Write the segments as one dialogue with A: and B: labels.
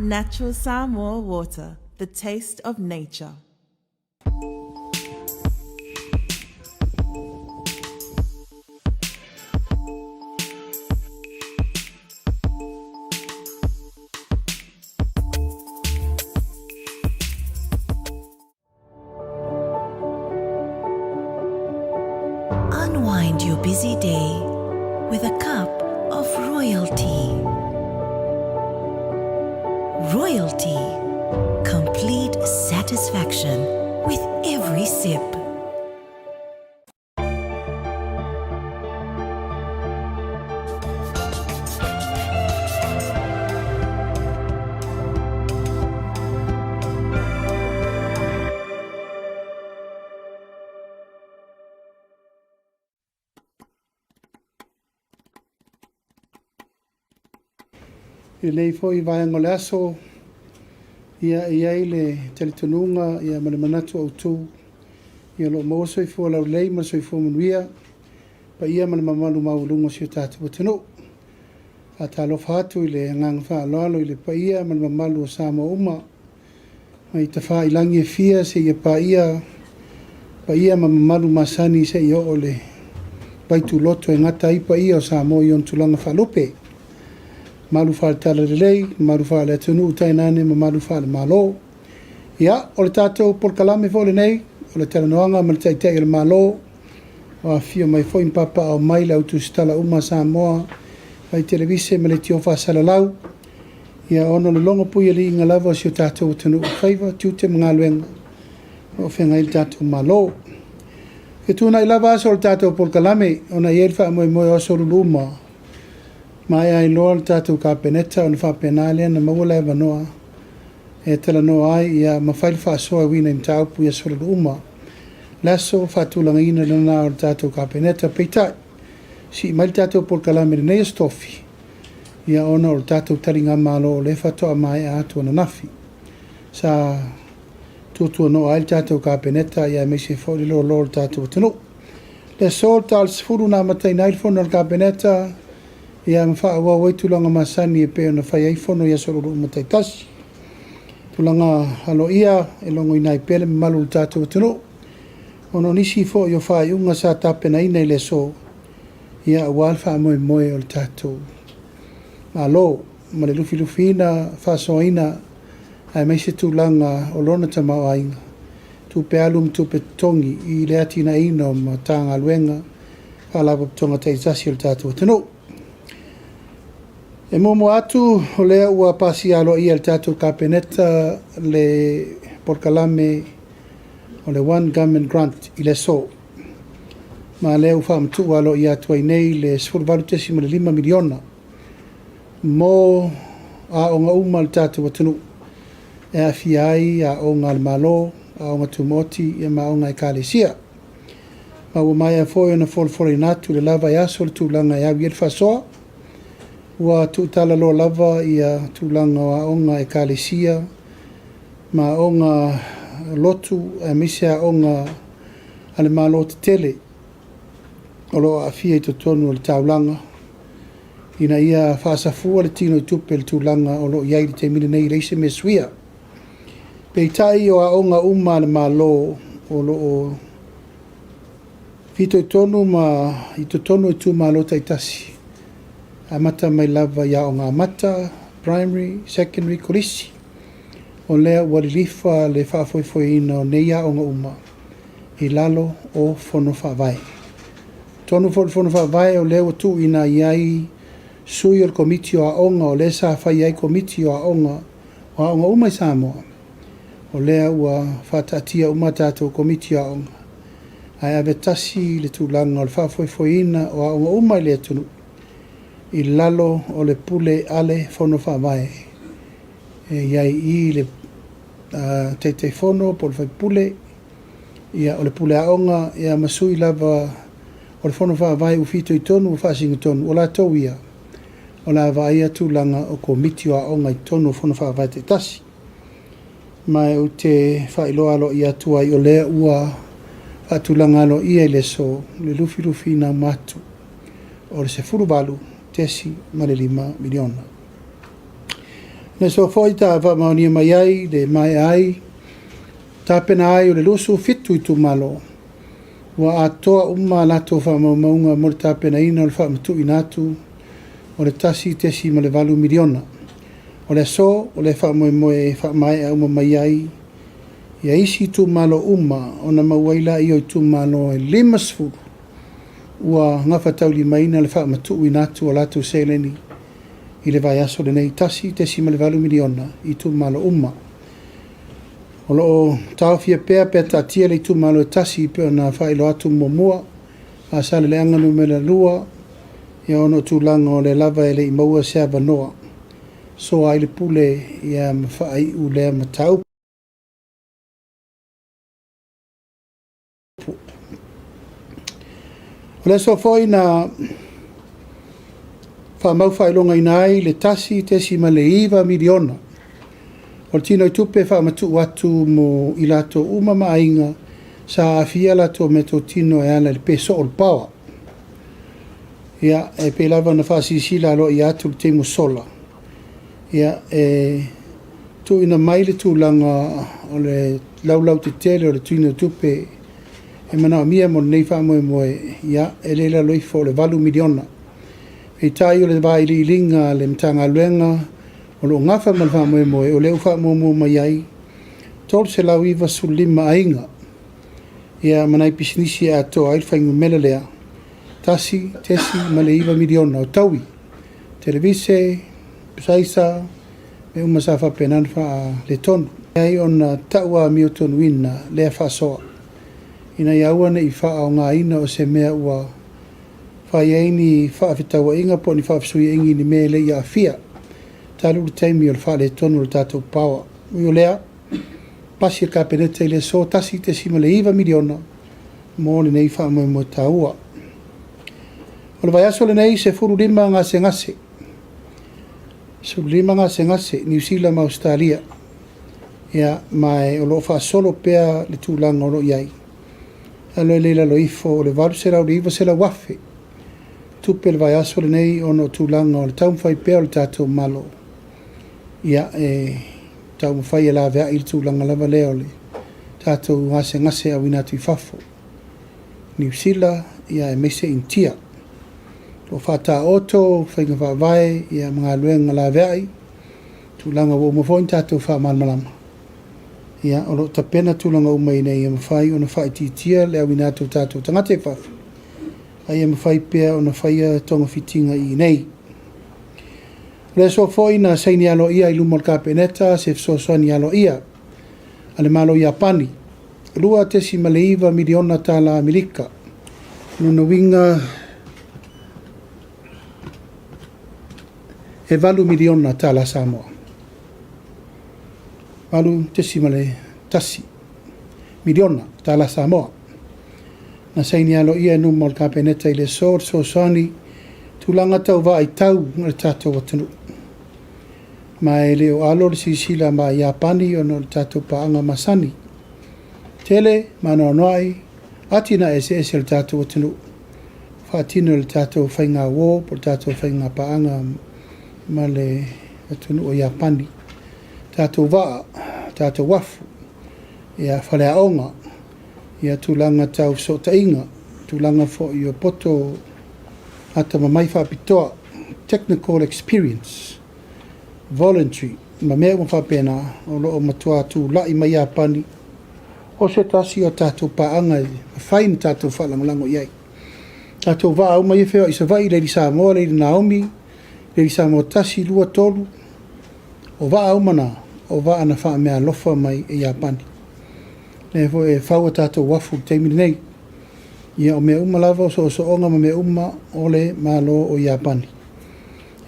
A: Natural Samoa water, the taste of nature.
B: Unwind your busy day with a cup of royalty. Royalty. Complete satisfaction with every sip.
C: I lenei foi vaega o le aso, ia, e i ai le talitonuga ia, ma le manatu autu, ia o lo o maua soifua laulelei ma le soifua manuia, paia ma le mamalu maualuga o si o tatou atunuu. Faatalofa atu i le agaga faaaloalo i le paia ma le mamalu o Samoa uma, mai tafailagi e fia seia paia paia ma mamalu masani seia oo i le vaituloto e gata ai paia o Samoa i ona tulaga faalupe. Mamalu faale-Talalelei, mamalu faale-atunuu tainane mamalu faale-Malo. Ia, o le tatou polokalame foi lenei, o le talanoaga ma le Taitai o le Malo, ua afifio mai foi ma papaaao mai le au tusitala uma a Samoa mai televise ma leitio faasalalau, ia ona o le logopuialiiga lava o si o tatou atunuu i faiva, tiute ma galuega o lo o feagai ai le tatou Malo. Fetuunai lava aso o le tatou polokalame ona e i ai le faamoemoe o aso Lulu uma, maea ai loa le tatou Kapeneta ona faapena lea ona maua le avanoa e talanoa ai ia ma fai le faasoa e uiga i mataupu i aso Lulu uma. Le aso faatulagaina lena o le tatou Kapeneta. Peitai, sii mai le tatou polokalame i lenei Aso Tofi, ia ona o le tatou taligamalo o lea faatoa maea atu ananafi. Sa tuatuanoa ai le tatou Kapeneta ia aemaise foi le loaloa o le tatou atunuu. Le aso le ta o le 10 na amataina ai le fono a le Kapeneta ia ma faaauau ai tulaga masani e pei ona fai ai fono i aso Lulu uma taitasi. Tulaga aloaia e logoina ai pea le mamalu o le tatou atunuu ona o nisi foi o faaiuga sa tapenaina i le aso ia aua le faamoemoe o le tatou Malo ma le lufilufiina, faasoaina aemaise tulaga o lona tamaoaiga, tupe alu ma tupe totogi i le atinaeina o Matagaluega, Faalapotopotoga taitasi o le tatou atunuu. E muamua atu, o lea ua pasia aloaia e le tatou Kapeneta le polokalame o le One Government Grant i le aso. Ma lea ua faamatuu aloaia atu ai nei le $18.5 miliona mo aoga uma a le tatou atunuu e aafia ai aoga a le Malo, aoga tumaoti ia ma aoga a Ekalesia. Ma ua maea foi ona folafolaina atu le la vaiaso le tulaga e au i ai le faasoa. Ua tuutalaloa lava ia tulaga o aoga a Ekalesia ma aoga lotu aemaise aoga a le Malo tetele o lo o aafia i totonu o le taulaga ina ia faasafua le tino i tupe i le tulaga o lo o i ai i le taimi lenei e leai se mea suia. Peitai o aoga uma a le Malo o lo o fitoitonu ma i totonu o itumalo taitasi, amata mai lava i aoga amata, primary, secondary, kolisi, o lea ua lilifa le faafoefoeina o nei aoga uma i lalo o Fono Faavae. Tonu foi le Fono Faavae o lea ua tuuina i ai sui o le Komiti o Aoga o lea sa fai ai Komiti o Aoga o aoga uma i Samoa, o lea ua faataatia uma a tatou Komiti o Aoga, ae ave tasi le tulaga o le faafoefoeina o aoga uma i le atunuu i lalo o le pule a le Fono Faavae e i ai i le Taitaifono po o le Faipule, ia, o le pule aoga, ia, ma sui lava o le Fono Faavae ua fitoitonu ua faasinotonu, o latou ia o le a vaaia tulaga o Komiti o Aoga i totonu o Fono Faavae taitasi. Ma ou te faailoa aloaia atu ai o lea ua faatulaga aloaia i le aso le lufilufiina uma atu o le 18.5 miliona. Na soa foi ta faamaonia mai ai le maea ai tapena ai o le 27 itumalo ua atoa uma a latou faamaumauga mo le tapenaina o le faamatuuina atu o le $1.8 miliona. O le aso o le faamoemoe e faamaea uma mai ai ia isi itumalo uma ona maua ai lea o itumalo e 50 ua gafataulimaina le faamatuuina atu o latou seleni i le vaiaso lenei $1.8 miliona i itumalo uma. O lo o taofia pea pe taatia le itumalo e tasi pei ona faailoa atu muamua, Faasaleleaga Nu.2, ia ona o tulaga o lea lava e le i maua se avanoa, soa ai le pule ia ma faaiu lea mataupu. O le aso foi na faamau faailogaina ai le $1.9 miliona o le tinoitupe e faamatuu atu mo i latou uma ma aiga sa aafia latou meatotino e ala i le pē soo o le power. Ia, e pei lava ona faasilasila aloaia atu i le taimi ua sola, ia, e tuuina mai le tulaga o le laulautetele o le tinoitupe e manaomia mo lenei faamoemoe, ia, e le i lalo ifo o le $8 miliona. Peitai o le vailiiliga a le Matagaluega o lo o nafa ma le faamoemoe, o lea ua faamuamua mai ai 395 aiga, ia ma nai pisinisi e atoa ai le fuainumera lea, $1.9 miliona o taui, televise, saisa, mea uma sa faapena ona faaletonu. Ai ona tau amiotonuina lea faasoa, ina ia aua ne i faaaogaina o se mea ua fai ai ni faafetauaiga po o ni faafesuiaiga i ni mea e le i aafia talu le taimi o le faaletonu o le tatou power. Ui o lea, pasi le Kapeneta i le aso $1.9 miliona mo lenei faamoemoe taua. O le vaiaso lenei, 15 gasegase, 15 gasegase Niu Sila ma Ausetalia, ia, ma o lo o faasolo pea le tulaga o lo o i ai. Alo e le i lalo ifo o le $800 i le $900 afe tupe le vaiaso lenei ona o tulaga o le taumafai pea o le tatou Malo, ia, e taumafai e laveai le tulaga lava lea o le tatou gasegase auina atu i fafo, Niu Sila, ia aemaise Initia. O lo o faataoto faiga faavae ia ma galuega laveai, tulaga ua uma foi ona tatou faamalamalama, ia, o lo o tapena tulaga uma ina ia mafai ona faaitiitia le auina atu o tatou tagata i fafo, a ia mafai pea ona faia togafitiga i inei. O le aso foi na saini aloaia i luma o le Kapeneta se fesoasoani aloaia a le Malo o Iapani, $2.9 miliona tala Amerika. O lona uiga e $8 miliona tala Samoa. $8.1 miliona tala Samoa. Na saini aloaia i luma o le Kapeneta i le aso le fesoasoani tulaga tau vaaitau a le tatou atunuu. Ma e le o alo le silasila mai Iapani ona o le tatou paaga masani. Tele ma anoanoai atinae eseese o le tatou atunuu faatino e le tatou faigauo po o le tatou faiga paaga ma le atunuu o Iapani. Tatou vaa, tatou uafu, ia faleaoga, ia tulaga tau fesootaiga, tulaga foi o poto atamamai faapitoa, technical experience, voluntary, ma mea uma faapena, o lo o matua tulai mai Iapani o se tasi o tatou paaga e mafai ona tatou faalagolago i ai. Tatou vaa uma ia e feoai i Savaii, Lady Samoa, Lady Naomi, Lady Samoa 1, 2, 3, o vaa uma na, o vaa na faameaalofa mai e Iapani. Lea foi e fau a tatou uafu i le taimi lenei. Ia o mea uma lava o soosooga ma mea uma o le Malo o Iapani.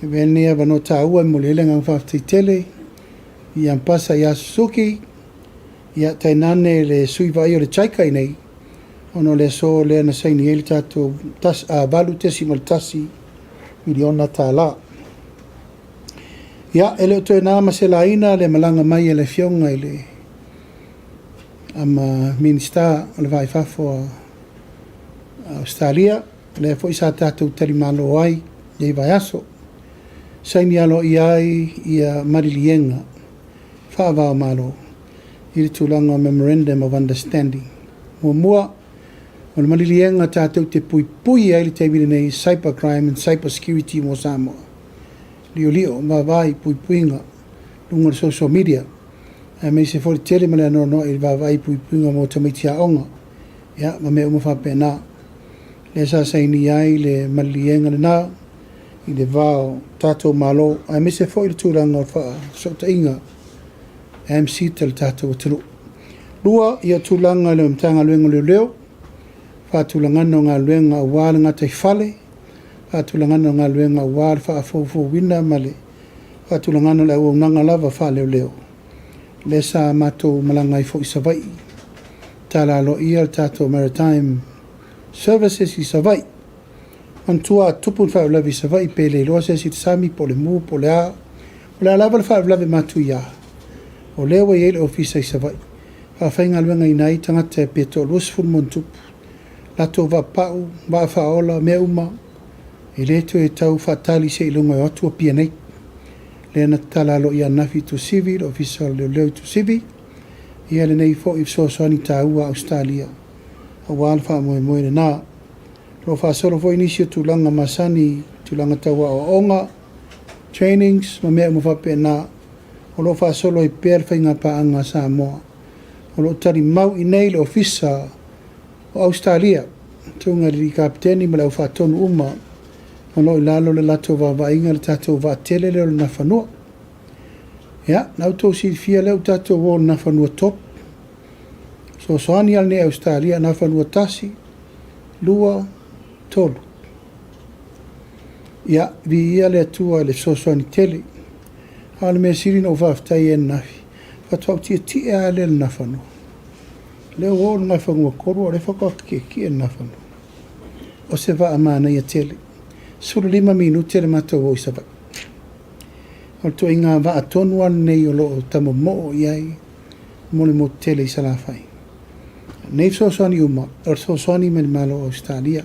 C: E avea lenei avanoa taua e momoli ai le agaga faafetai tele i Ampasa ia Suzuki, ia tainane le sui vaaia o le JICA i nei, ona o le aso lea na saini ai le tatou $8.1 miliona tala. Ia, e le o toe na ma se laina le malaga mai e le Afioga i le ama Minisita o le Va i Fafo a Ausetalia, lea foi sa tatou talimalo ai i lenei vaiaso. Saini aloaia ai ia maliliega faava-o-Malo i le tulaga o Memorandum of Understanding. Muamua, o le maliliega tatou te puipui ai i le taimi lenei cyber crime and cyber security mo Samoa. Liolio, vaavaai i puipuiga i luga o le social media, aemaise foi le tele ma le anoanoai i le vaavaai i puipuiga mo tamaiti aoga, ia, ma mea uma faapena. Lea sa sainia ai le maliliega lena i le va o tatou Malo, aemaise foi le tulaga o fesootaiga MCIT a le tatou atunuu. 2, ia tulaga i le Matagaluega o Leoleo, faatulagaga o galuega aua le gataifale, faatulagaga o galuega aua le faafoufouina ma le faatulagaga o le auaunaga lava faaleoleo, lea sa matou malaga ai foi i Savaii, tatala aloaia le tatou Maritime Services i Savaii. Manatua a tupu le faalavelave i Savaii pe le iloa se isi i le sami po o le mu po o le a, o le a lava le faalavelave matuia, o lea ua i ai le ofisa i Savaii, e faafaigaluegaina ai tagata pe toa-20+, latou vaapau, vaa faaola, mea uma, e le toe tau faatali seiloga e o atu Apia nei. Lea na tatala aloaia ananafi i Tuasivi, le Ofisa o Leoleo i Tuasivi, ia lenei foi fesoasoani taua a Ausetalia aua le faamoemoe lena. O lo o faasolo foi nisi o tulaga masani, tulaga tau aoaoga, trainings ma mea uma faapena, o lo o faasolo ai pea le faigapaaga a Samoa. O lo o talimau i inei le Ofisa o Ausetalia, susuga i le alii Kapeteni ma le au faatonu uma o lo o i lalo o le latou vaavaaiga le tatou vaatele lea o le Nafanua. Ia, na outou silafia lea ua tatou o i le Nafanua Top, fesoasoani lava lenei a Ausetalia, Nafanua 1, 2, 3. Ia, viia le Atua i le fesoasoani tele. A o le mea sili ona ou faafetai ai ananafi, faatoa ou tietie lava lea i le Nafanua. O lea ua oo i le Nafanua 3 a o lea faatoa ou tietie i le Nafanua. O se vaa manaia tele. 15 minute le matou o i Savaii. O le ituaiga vaa tonu lava lenei o lo o tamomoo i ai mo le motu tele i Salafai. O nei fesoasoani uma, o le fesoasoani mai le Malo o Ausetalia,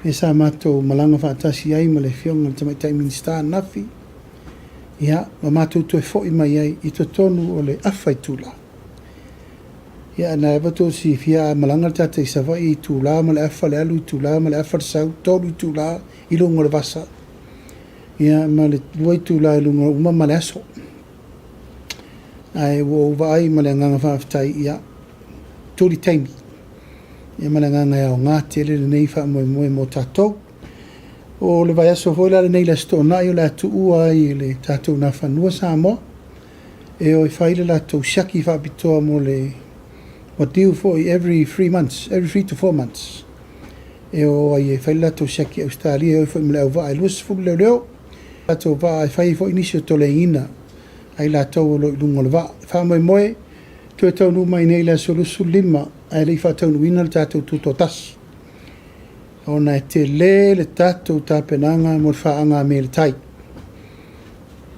C: lea sa matou malaga faatasi ai ma le Afioga i le Tamaitai Minisita ananafi, ia, ma matou toe foi mai ai i totonu o le afa itula. Ia, na lava outou silafia a malaga le tata i Savaii, e itula ma le afa le alu, itula ma le afa le sau, 3 itula i luga o le vasa, ia, ma le 2 itula i luga uma ma le aso. Ae ua ou vaai ma le agaga faafetai, ia, tuli taimi, ia ma le agaga e aoga tele lenei faamoemoe mo tatou. O le vaiaso foi la lenei i le Aso Toonai o le a tuua ai e le tatou Nafanua Samoa e o e fai le latou siaki faapitoa mo le madiu foi every 3 months, every 3 to 4 months e o ai e fai le latou siaki i Ausetalia, e o ai foi ma le auvaa e 20 leoleo, latou vaa e fai ai foi nisi o toleaina a i latou o lo o i luga o le vaa. E faamoemoe toe taunuu mai nei i le aso 25 ae le i faataunuuina le tatou tutoatasi, ona e tele le tatou tapenaga mo le faaga le tai.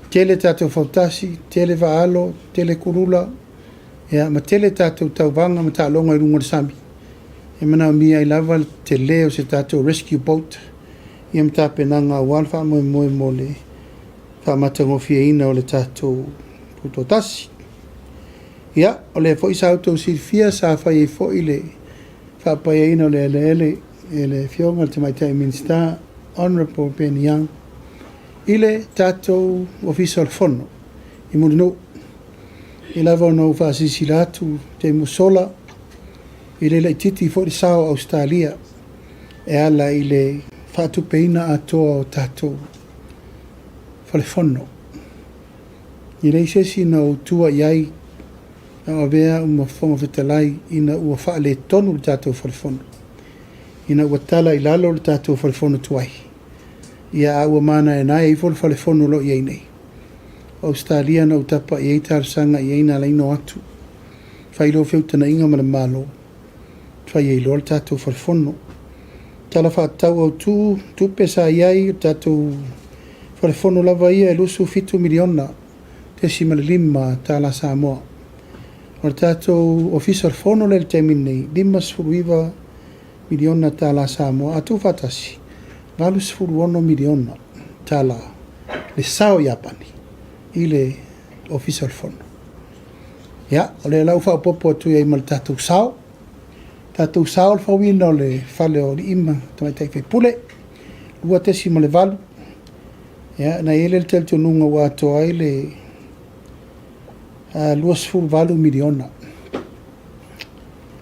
C: Tele tatou fautasi, tele vaa-alo, tele kulula, ia, ma tele tatou tauvaga ma taaloga i luga o le sami. E manaomia ai lava le tele o se tatou rescue boat, ia ma tapenaga aua le faamoemoe mo le faamatagofieina o le tatou tutoatasi. Ia, o lea foi sa outou silafia sa fai ai foi le faapaiaina o le eleele e le Afioga i le Tamaitai Minisita, Honourable Ben Young, i le tatou Ofisa o le Fono i Mulinuu. E lava ona ou faasilasila atu i taimi ua sola, e le laitiiti foi le sao o Ausetalia e ala i le faatupeina atoa o tatou falefono. E leai se isi na ou tua i ai a o avea au ma Fofoga Fetalai ina ua faaletonu le tatou falefono, ina ua tala i lalo le tatou falefono tuai, ia a ua manaenae ifo le falefono o lo o i ai nei. O Ausetalia na ou tapa i ai talosaga i ai na ala ai ona o atu, fai loa feutagaiga ma le Malo, fai ai loa le tatou falefono. Tala Faatatau Autu, tupe sa i ai, o le tatou falefono lava ia e $27 miliona .5 tala Samoa. O le tatou Ofisa o le Fono lea i le taimi lenei, $59 miliona tala Samoa. A tuufaatasi, $86 miliona tala. le sao o Iapani i le Ofisa o le Fono. Ia, o lea la ua faaopoopo atu i ai ma le tatou sao. Tatou sao o le fauina o le fale o alii ma tamaitai faipule, 2.8. Ia, na i ai lea o le talitonuga ua atoa ai le $28 miliona,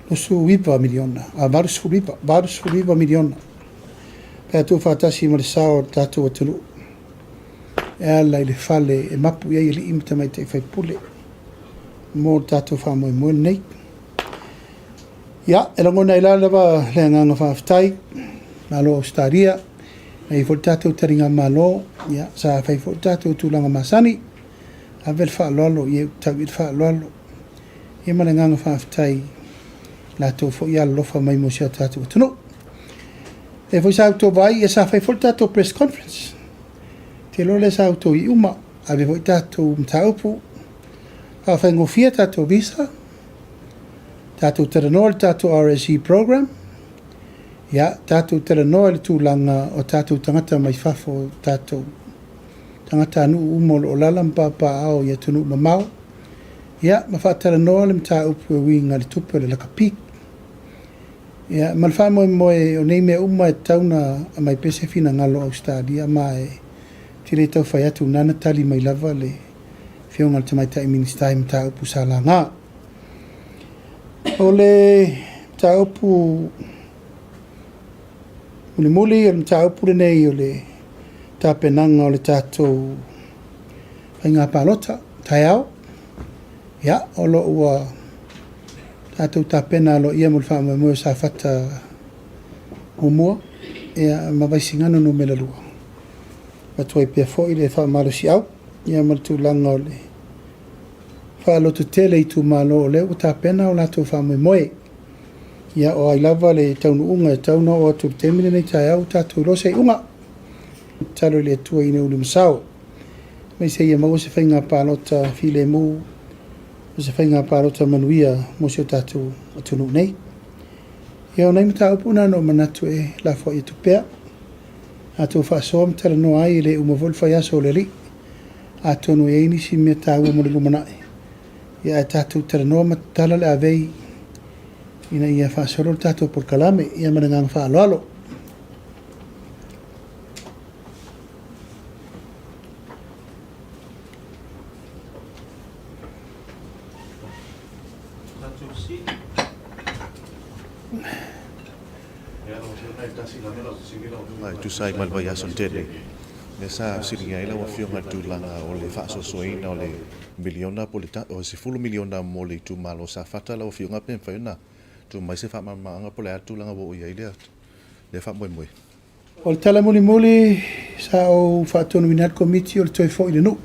C: 29 miliona, 89, 89 miliona pe a tuufaatasi ma le sao o le tatou atunuu e ala i le fale e mapu i ai alii ma tamaitai faipule mo le tatou faamoemoe lenei. Ia, e lagona ai la lava le agaga faafetai, Malo o Ausetalia, na i ai foi le tatou taligamalo, ia, sa fai foi le tatou tulaga masani, ave le faaaloalo, ia tau i ai le faaaloalo. Ia ma le agaga faafetai i latou foi alolofa mai mo si o tatou atunuu. E foi sa outou vaai, ia sa fai foi le tatou press conference. Ou te iloa lea sa outou i uma, ave foi tatou mataupu, faafaigofie tatou visa, tatou talanoa i le tatou RSE program, ia, tatou talanoa i le tulaga o tatou tagata mai fafo, tatou tagatanuu uma o lo o alaala ma papaaao i atunuu mamao, ia, ma faatalanoa le mataupu e uiga i le tupe o le lakapi. Ia, ma le faamoemoe o nei mea uma e tatau ona aumai pea se finagalo o Ausetalia, ma e te le tau fai atu, na tali mai lava le Afioga i le Tamaitai Minisita i mataupu sa laga. O le mataupu mulimuli, o le mataupu lenei o le tapenaga o le tatou faiga palota taeao. Ia, o lo o ua tatou tapena aloaia mo le faamoemoe o Safata 1, ia, ma Vaisigano Nu.2. Avatu ai pea foi le faamalosiau, ia ma le tulaga o le faalototele i itumalo o lea ua tapena o latou faamoemoe. Ia, o ai lava le taunuuga e tatau ona oo atu i le taimi lenei taeao ua tatou iloa se iuga. Tatalo i le Atua ina ia ulumasao, aemaise ia maua se faiga palota filemu, ma se faiga palota manuia mo si o tatou atunuu nei. Ia, o nai mataupu na na ou manatu e lafoai atu pea. Tatou faasoa ma talanoa ai, e le uma foi le faiaso o le Alii. Atonu e i ai nisi mea taua mo le lumanai, ia ae tatou talanoa ma tatala le avei ina ia faasolo le tatou polokalame. Ia ma le agaga faaaloalo.
D: E tusa ai ma le vaiaso na tea nei, lea sa fesiligia ai lau Afioga i le tulaga o le faasoasoaina o le miliona po o le $10 miliona mo le itumalo o Safata. Lau Afioga pe mafai ona tuu mai se faamalamalamaga po o le a le tulaga ua oo i ai lea faamoemoe.
C: O le tala mulimuli sa ou faatonuina ai le Komiti o le toe foi i le nuu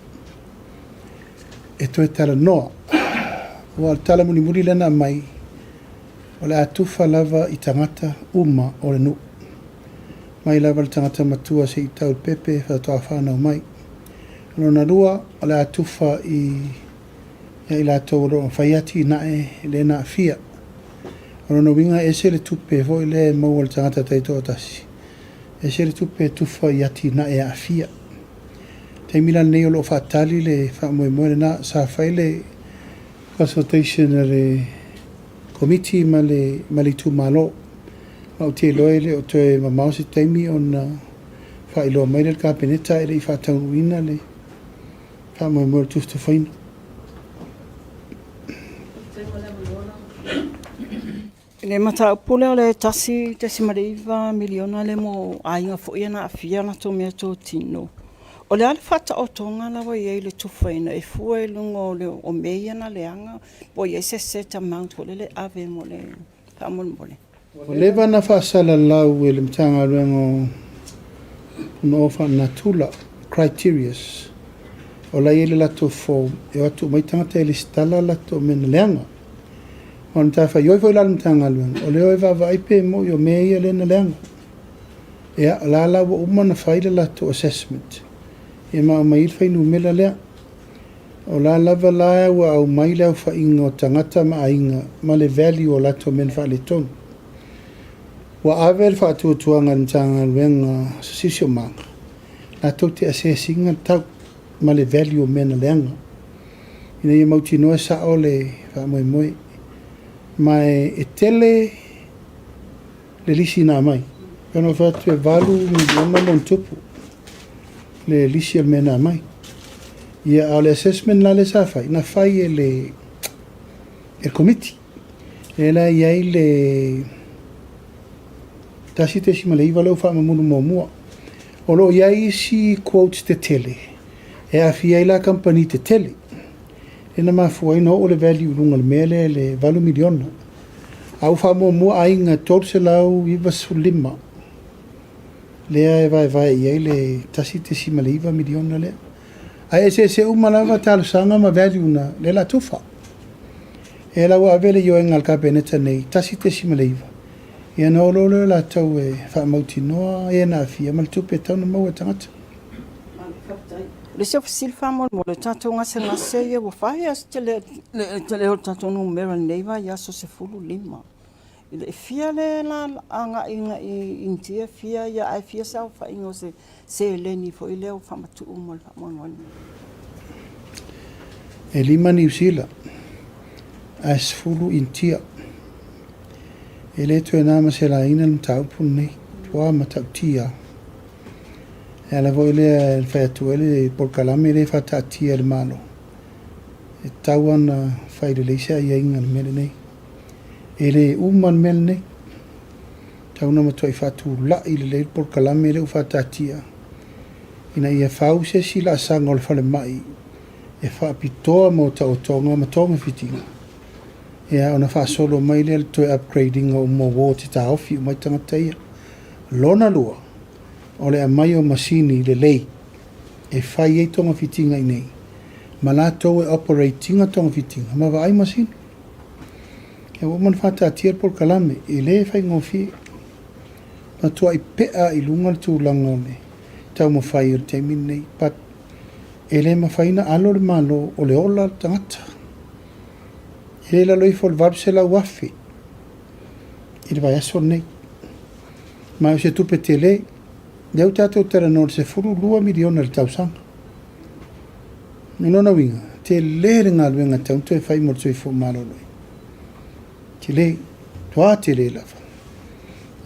C: e toe talanoa. Aua o le tala mulimuli lea na aumai, o le a tufa lava i tagata uma o le nuu. Mai lava i le tagata matua seia tau i le pepe faatoa fanau mai. O lona lua, o le a tufa i ia i latou o lo o faia atinae lea na aafia. O lona uiga e ese le tupe foi lea e maua e le tagata taitoatasi, ese le tupe e tufa i atinae e aafia. O le taimi la lenei o lo o faatali le faamoemoe lena, sa fai le consultation a le Komiti ma le itumalo. Ma ou te iloa e le o toe mamao se taimi ona faailoa mai lea i le Kapeneta ae le i faataunuuina le faamoemoe o le tufatufaina.
E: I le mataupu lea o le $1.9 miliona lea mo aiga foi ia na aafia a latou meatotino, o le a le faataotoga la ua i ai i le tufaina e fua i luga o mea ia na leaga, po o i ai se set amount foi lele e ave mo le faamolemole?
C: Ua leva ona faasalalau e le Matagaluega o Punaoa Faalenatura criterias o la e i ai le latou form e o atu uma ai tagata e resitala latou mea na leaga. Ma o le matafaioi foi la a le Matagaluega, o le o e vaavaai pe moni o mea ia lea na leaga. Ia, o la la ua uma ona fai le latou assessment, ia ma aumai ai le fuainumera lea. O la lava la ua aumai le aofaiga o tagata ma aiga ma le value o latou mea na faaletonu. Ua ave le faatuatuaga i le Matagaluega o Siosiomaga latou te assess ina le tau. ma le value o mea na leaga ina ia mautinoa e sao le faamoemoe. Ma e tele le lisi na aumai. Pei ona ou fai atu e $8 miliona ma ona tupu le lisi o le mea na aumai. Ia, a o le assessment la lea sa fai, na fai e le e le Komiti. Lea la e i ai le 1.9 lea ua faamamulu muamua. O lo o i ai isi quotes tetele e aafia ai la kamupani tetele. Lea na mafua ai ona oo le value i luga o le mea lea i le $8 miliona. A ua faamuamua aiga e 395 lea e vaevae i ai le $1.9 miliona lea. Ae eseese uma lava talosaga ma value na lea o le a tufa. E la ua ave le ioega a le Kapeneta nei 1.9, ia ona o loa lea o latou e faamautinoa e na aafia ma le tupe e tatau ona maua e tagata.
E: O le isi au fesili faamolemole, o tatou gasegase ia ua fai lava si tele o le tatou numera i lenei vaiaso 15. E fia lea la agai i Initia, fia ia ae fia se aofaiga o se seleni foi lea ua faamatuu mo le faamoemoe lenei?
C: E lima Niu Sila ae 10 Initia. E le toe na ma se laina le mataupu lenei. Ua matautia lava. E ala foi lea e fai atu ai le polokalame lea e faataatia e le Malo, e tatau lava ona fai lelei se aiaiga i le mea lenei. E le uma le mea lenei. E tatau ona matuai faatulai lelei le polokalame lea ua faataatia ina ia fau se isi laasaga o le falemai e faapitoa mo taotoga ma togafitiga, ia ona faasolo mai lea le toe upgrade ina uma o wards e taofi uma ai tagata ia. Lona lua, o le aumai o masini lelei e fai ai togafitiga i inei ma latou e operate ina togafitiga ma vaai masini. Ia ua uma ona faataatia le polokalame, e le faigofie. Matuai pea i luga le tulaga o le taumafai o le taimi lenei, but e le mafai ona alo le Malo o le ola le tagata. E le i lalo ifo o le $800,000 i le vaiaso lenei. Ma o se tupe tele. Lea ua tatou talanoa i le $12 miliona i le tausaga. O lona uiga, tele le galuega e tatau ona toe fai mo le soifua maloloina. Tele, matua tele lava.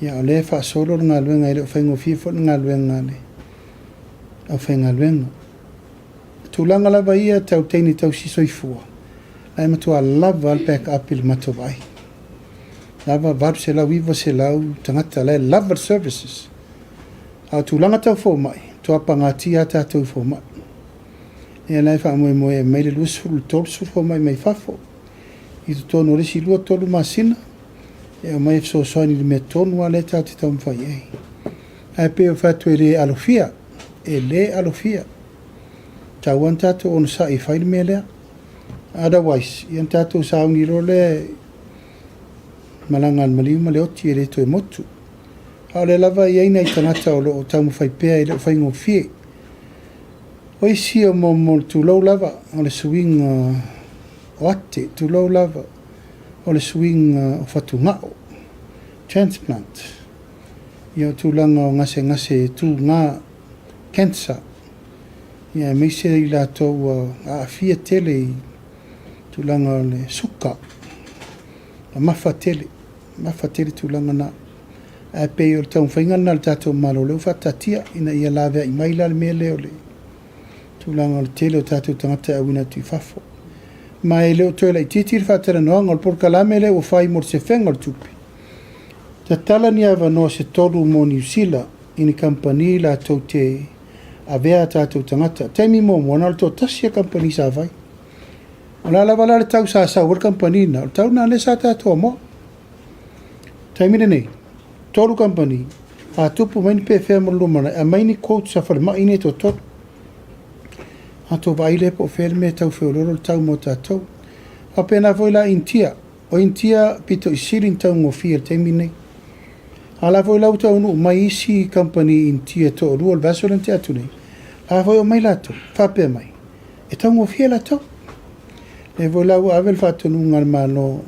C: Ia, o lea e faasolo le galuega, e le o faigofie foi le galuega a le aufaigaluega. O tulaga lava ia tau teine tausi soifua, la e matua lava le back up i le matou vaai. Lava 800, 900 tagata, la e lava le services. A o tulaga tau fomai, matua pagatia lava tatou i fomai. Ia la e faamoemoe e aumai le 20 i le 30 fomai mai fafo i totonu o le isi lua, tolu masina e aumai e fesoasoani i le mea tonu lava lea tatou te taumafai i ai. Ae pei o fai atu e le alofia, e le alofia. Tau lava ona tatou onosai e fai le mea lea. Otherwise, ia ona tatou sauni loa lea e malaga a le maliu ma le oti e le toe motu. A o lea lava e i ai nai tagata o lo o taumafai pea e le o faigofie. O isi o mo le tulou lava o le suiga o ate, tulou lava o le suiga o fatugao, transplant, ia o tulaga o gasegase tuga, cancer, ia aemaise i latou ua aafia tele i tulaga o le suka, mamafa tele. Mafa tele tulaga na. Ae pei o le taumafaiga lena a le tatou Malo lea ua faataatia ina ia laveai mai la le mea lea o le tulaga o le tele o tatou tagata e auina atu i fafo. Ma e le o toe laitiiti le faatalanoaga o le polokalame lea ua fai mo le sefega o le tupe. Tatala ni avanoa se tolu mo Niu Sila i ni kamupani latou te avea a tatou tagata. Taimi muamua na o le toatasi a kamupani sa fai. O le a lava la le tau sa sau ai le kamupani lena, o le tau lena lea sa tatou amoa. Taimi lenei, tolu kamupani, a tupu mai ni pefea mo le lumanai, aumai ni quotes a falemai nei e toatolu. Matou vaai lea po o fea le mea e tau feoloolo le tau mo tatou. Faapena foi la Initia. O Initia pito i sili ona taugofie i le taimi lenei. A o la foi la ua taunuu mai isi kamupani Initia e toalua o le vaiaso lea na tea atu nei, la foi e omai latou, faapea mai, e taugofie latou. Lea foi la ua ave le faatonuga a le Malo,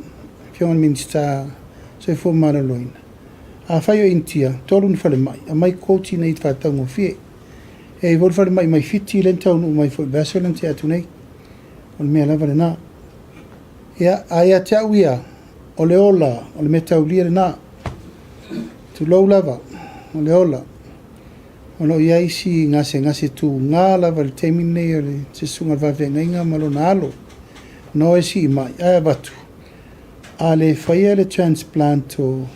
C: Afioga i le Minisita Soifua Maloloina, afai o Initia, tolu ni falemai, aumai quotes ina ia faataugofie. E i ai foi le falemai mai Fiti lea na taunuu mai foi i le vaiaso lea na tea atu nei. O le mea lava lena. Ia, a ia te au ia, o le ola, o le mea taulia lena. Tulou lava, o le ola. O lo o i ai si gasegase tuga lava i le taimi lenei o le se susuga i le faafeagaiga ma lona alo. No e sii mai, ae avatu, a le faia le transplant o,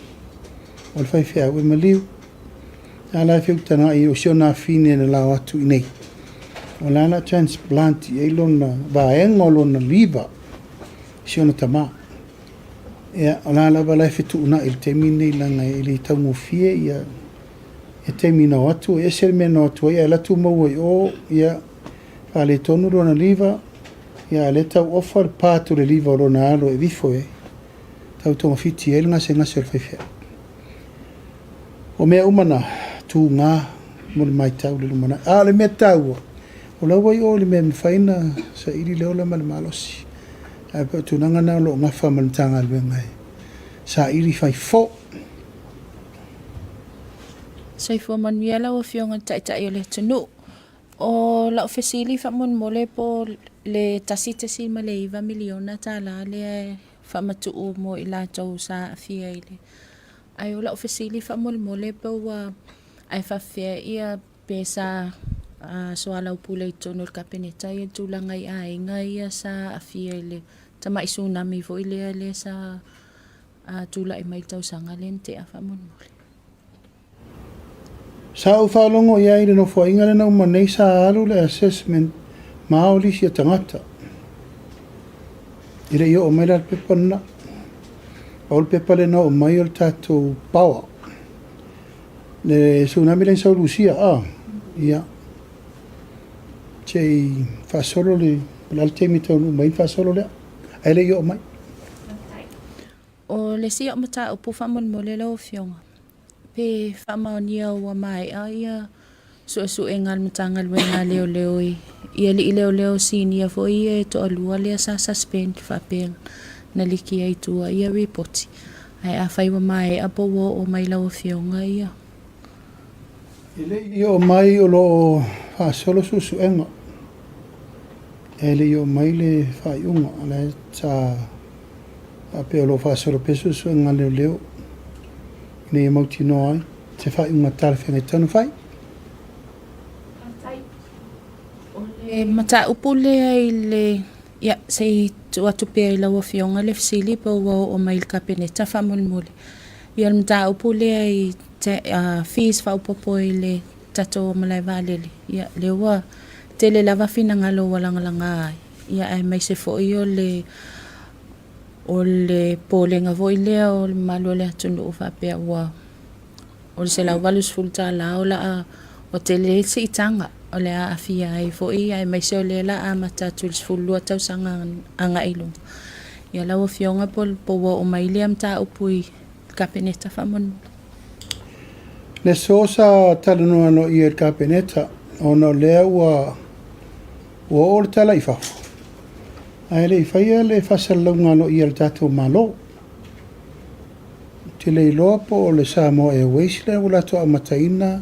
C: o le faifeau e maliu. A la e feutaga'i o si ona afine na lao atu i nei. O la la transplant i ai lona vaega o lona liver i si ona tama. Ia, o la lava la e fetuuna'i i le taimi lenei leaga e le taugofie ia e taimi na o atu, e ese le mea na o atu ai ae alu atu maua i o, ia, faaletonu lona liver, ia a o lea e tau ofa le part o le liver o lona alo e vifo e tau togafiti ai le gasegase o le faifeau. O mea uma na, tuga mo le matau i le lumanai. A o le mea taua, o la ua i o i le mea e mafai ona saili le ola ma le malosi. Ae pei o tulaga na o lo o gafa ma le Matagaluega e saili fai fo.
F: Soifua manuia lau Afioga i le Taitai o le atunuu. O lau fesili faamolemole po o le $1.9 miliona lea e faamatuu mo i latou sa aafia i le Ae o lau fesili faamolemole pe ua ae faafefea ia pe sa soalaupule i totonu o le Kapeneta ia tulaga i aiga ia sa aafia i le tamai tsunami foi lea lea sa tulai mai i le tausaga lea na tea faamolemole.
C: Sa ou faalogo i ai i le nofoaiga lea na uma nei sa alu le assessment ma ao lisi a tagata. E le i oo mai la le pepa lena. Pau le pepa lea na oo mai o le tatou power. Le tsunami lea na sau i Lusia, ah, ia. Se i faasolo le, o le a le taimi e taunuu mai ai ona faasolo lea. Ae le i oo mai.
F: O le isi au mataupu faamolemole lau Afioga, pe faamaonia ua maea ia suesuega a le Matagaluega a Leoleo i alii leoleo sinia foi ia e toalua lea sa suspend faapea na liki ai i tua ia ripoti. Ae afai ua maea po ua oo mai i lau Afioga ia.
C: E le i oo mai o lo o faasolo suesuega. E le i oo mai le faaiuga, o la e sa faapea o lo o faasolo pea suesuega a leoleo ina ia mautinoa ai se faaiuga talafeagai tatau ona fai.
F: Faafetai. O le mataupu lea i le, ia, se i tuu atu pea i lau Afioga le fesili pe ua oo mai i le Kapeneta faamolemole. Ia, o le mataupu lea i fees faaopoopo i le tatou malae vaalele, ia, lea ua tele lava finagalo ua lagalaga ai, ia, aemaise foi o le o le popolega foi lea o le mamalu o le atunuu faapea ua o le $180 o le a ua tele ai le siitaga o le a aafia ai foi aemaise o lea o le a amata atu i le 12 tausaga agai i luga. Ia lau Afioga po ua oo mai lea mataupu i le Kapeneta faamolemole.
C: Le aso sa talanoa aloaia i le Kapeneta ona o lea ua ua oo le tala i fafo, ae le i faia le faasalalauga aloaia a le tatou Malo. Ou te le iloa po o le Samoa Airways lea ua latou amataina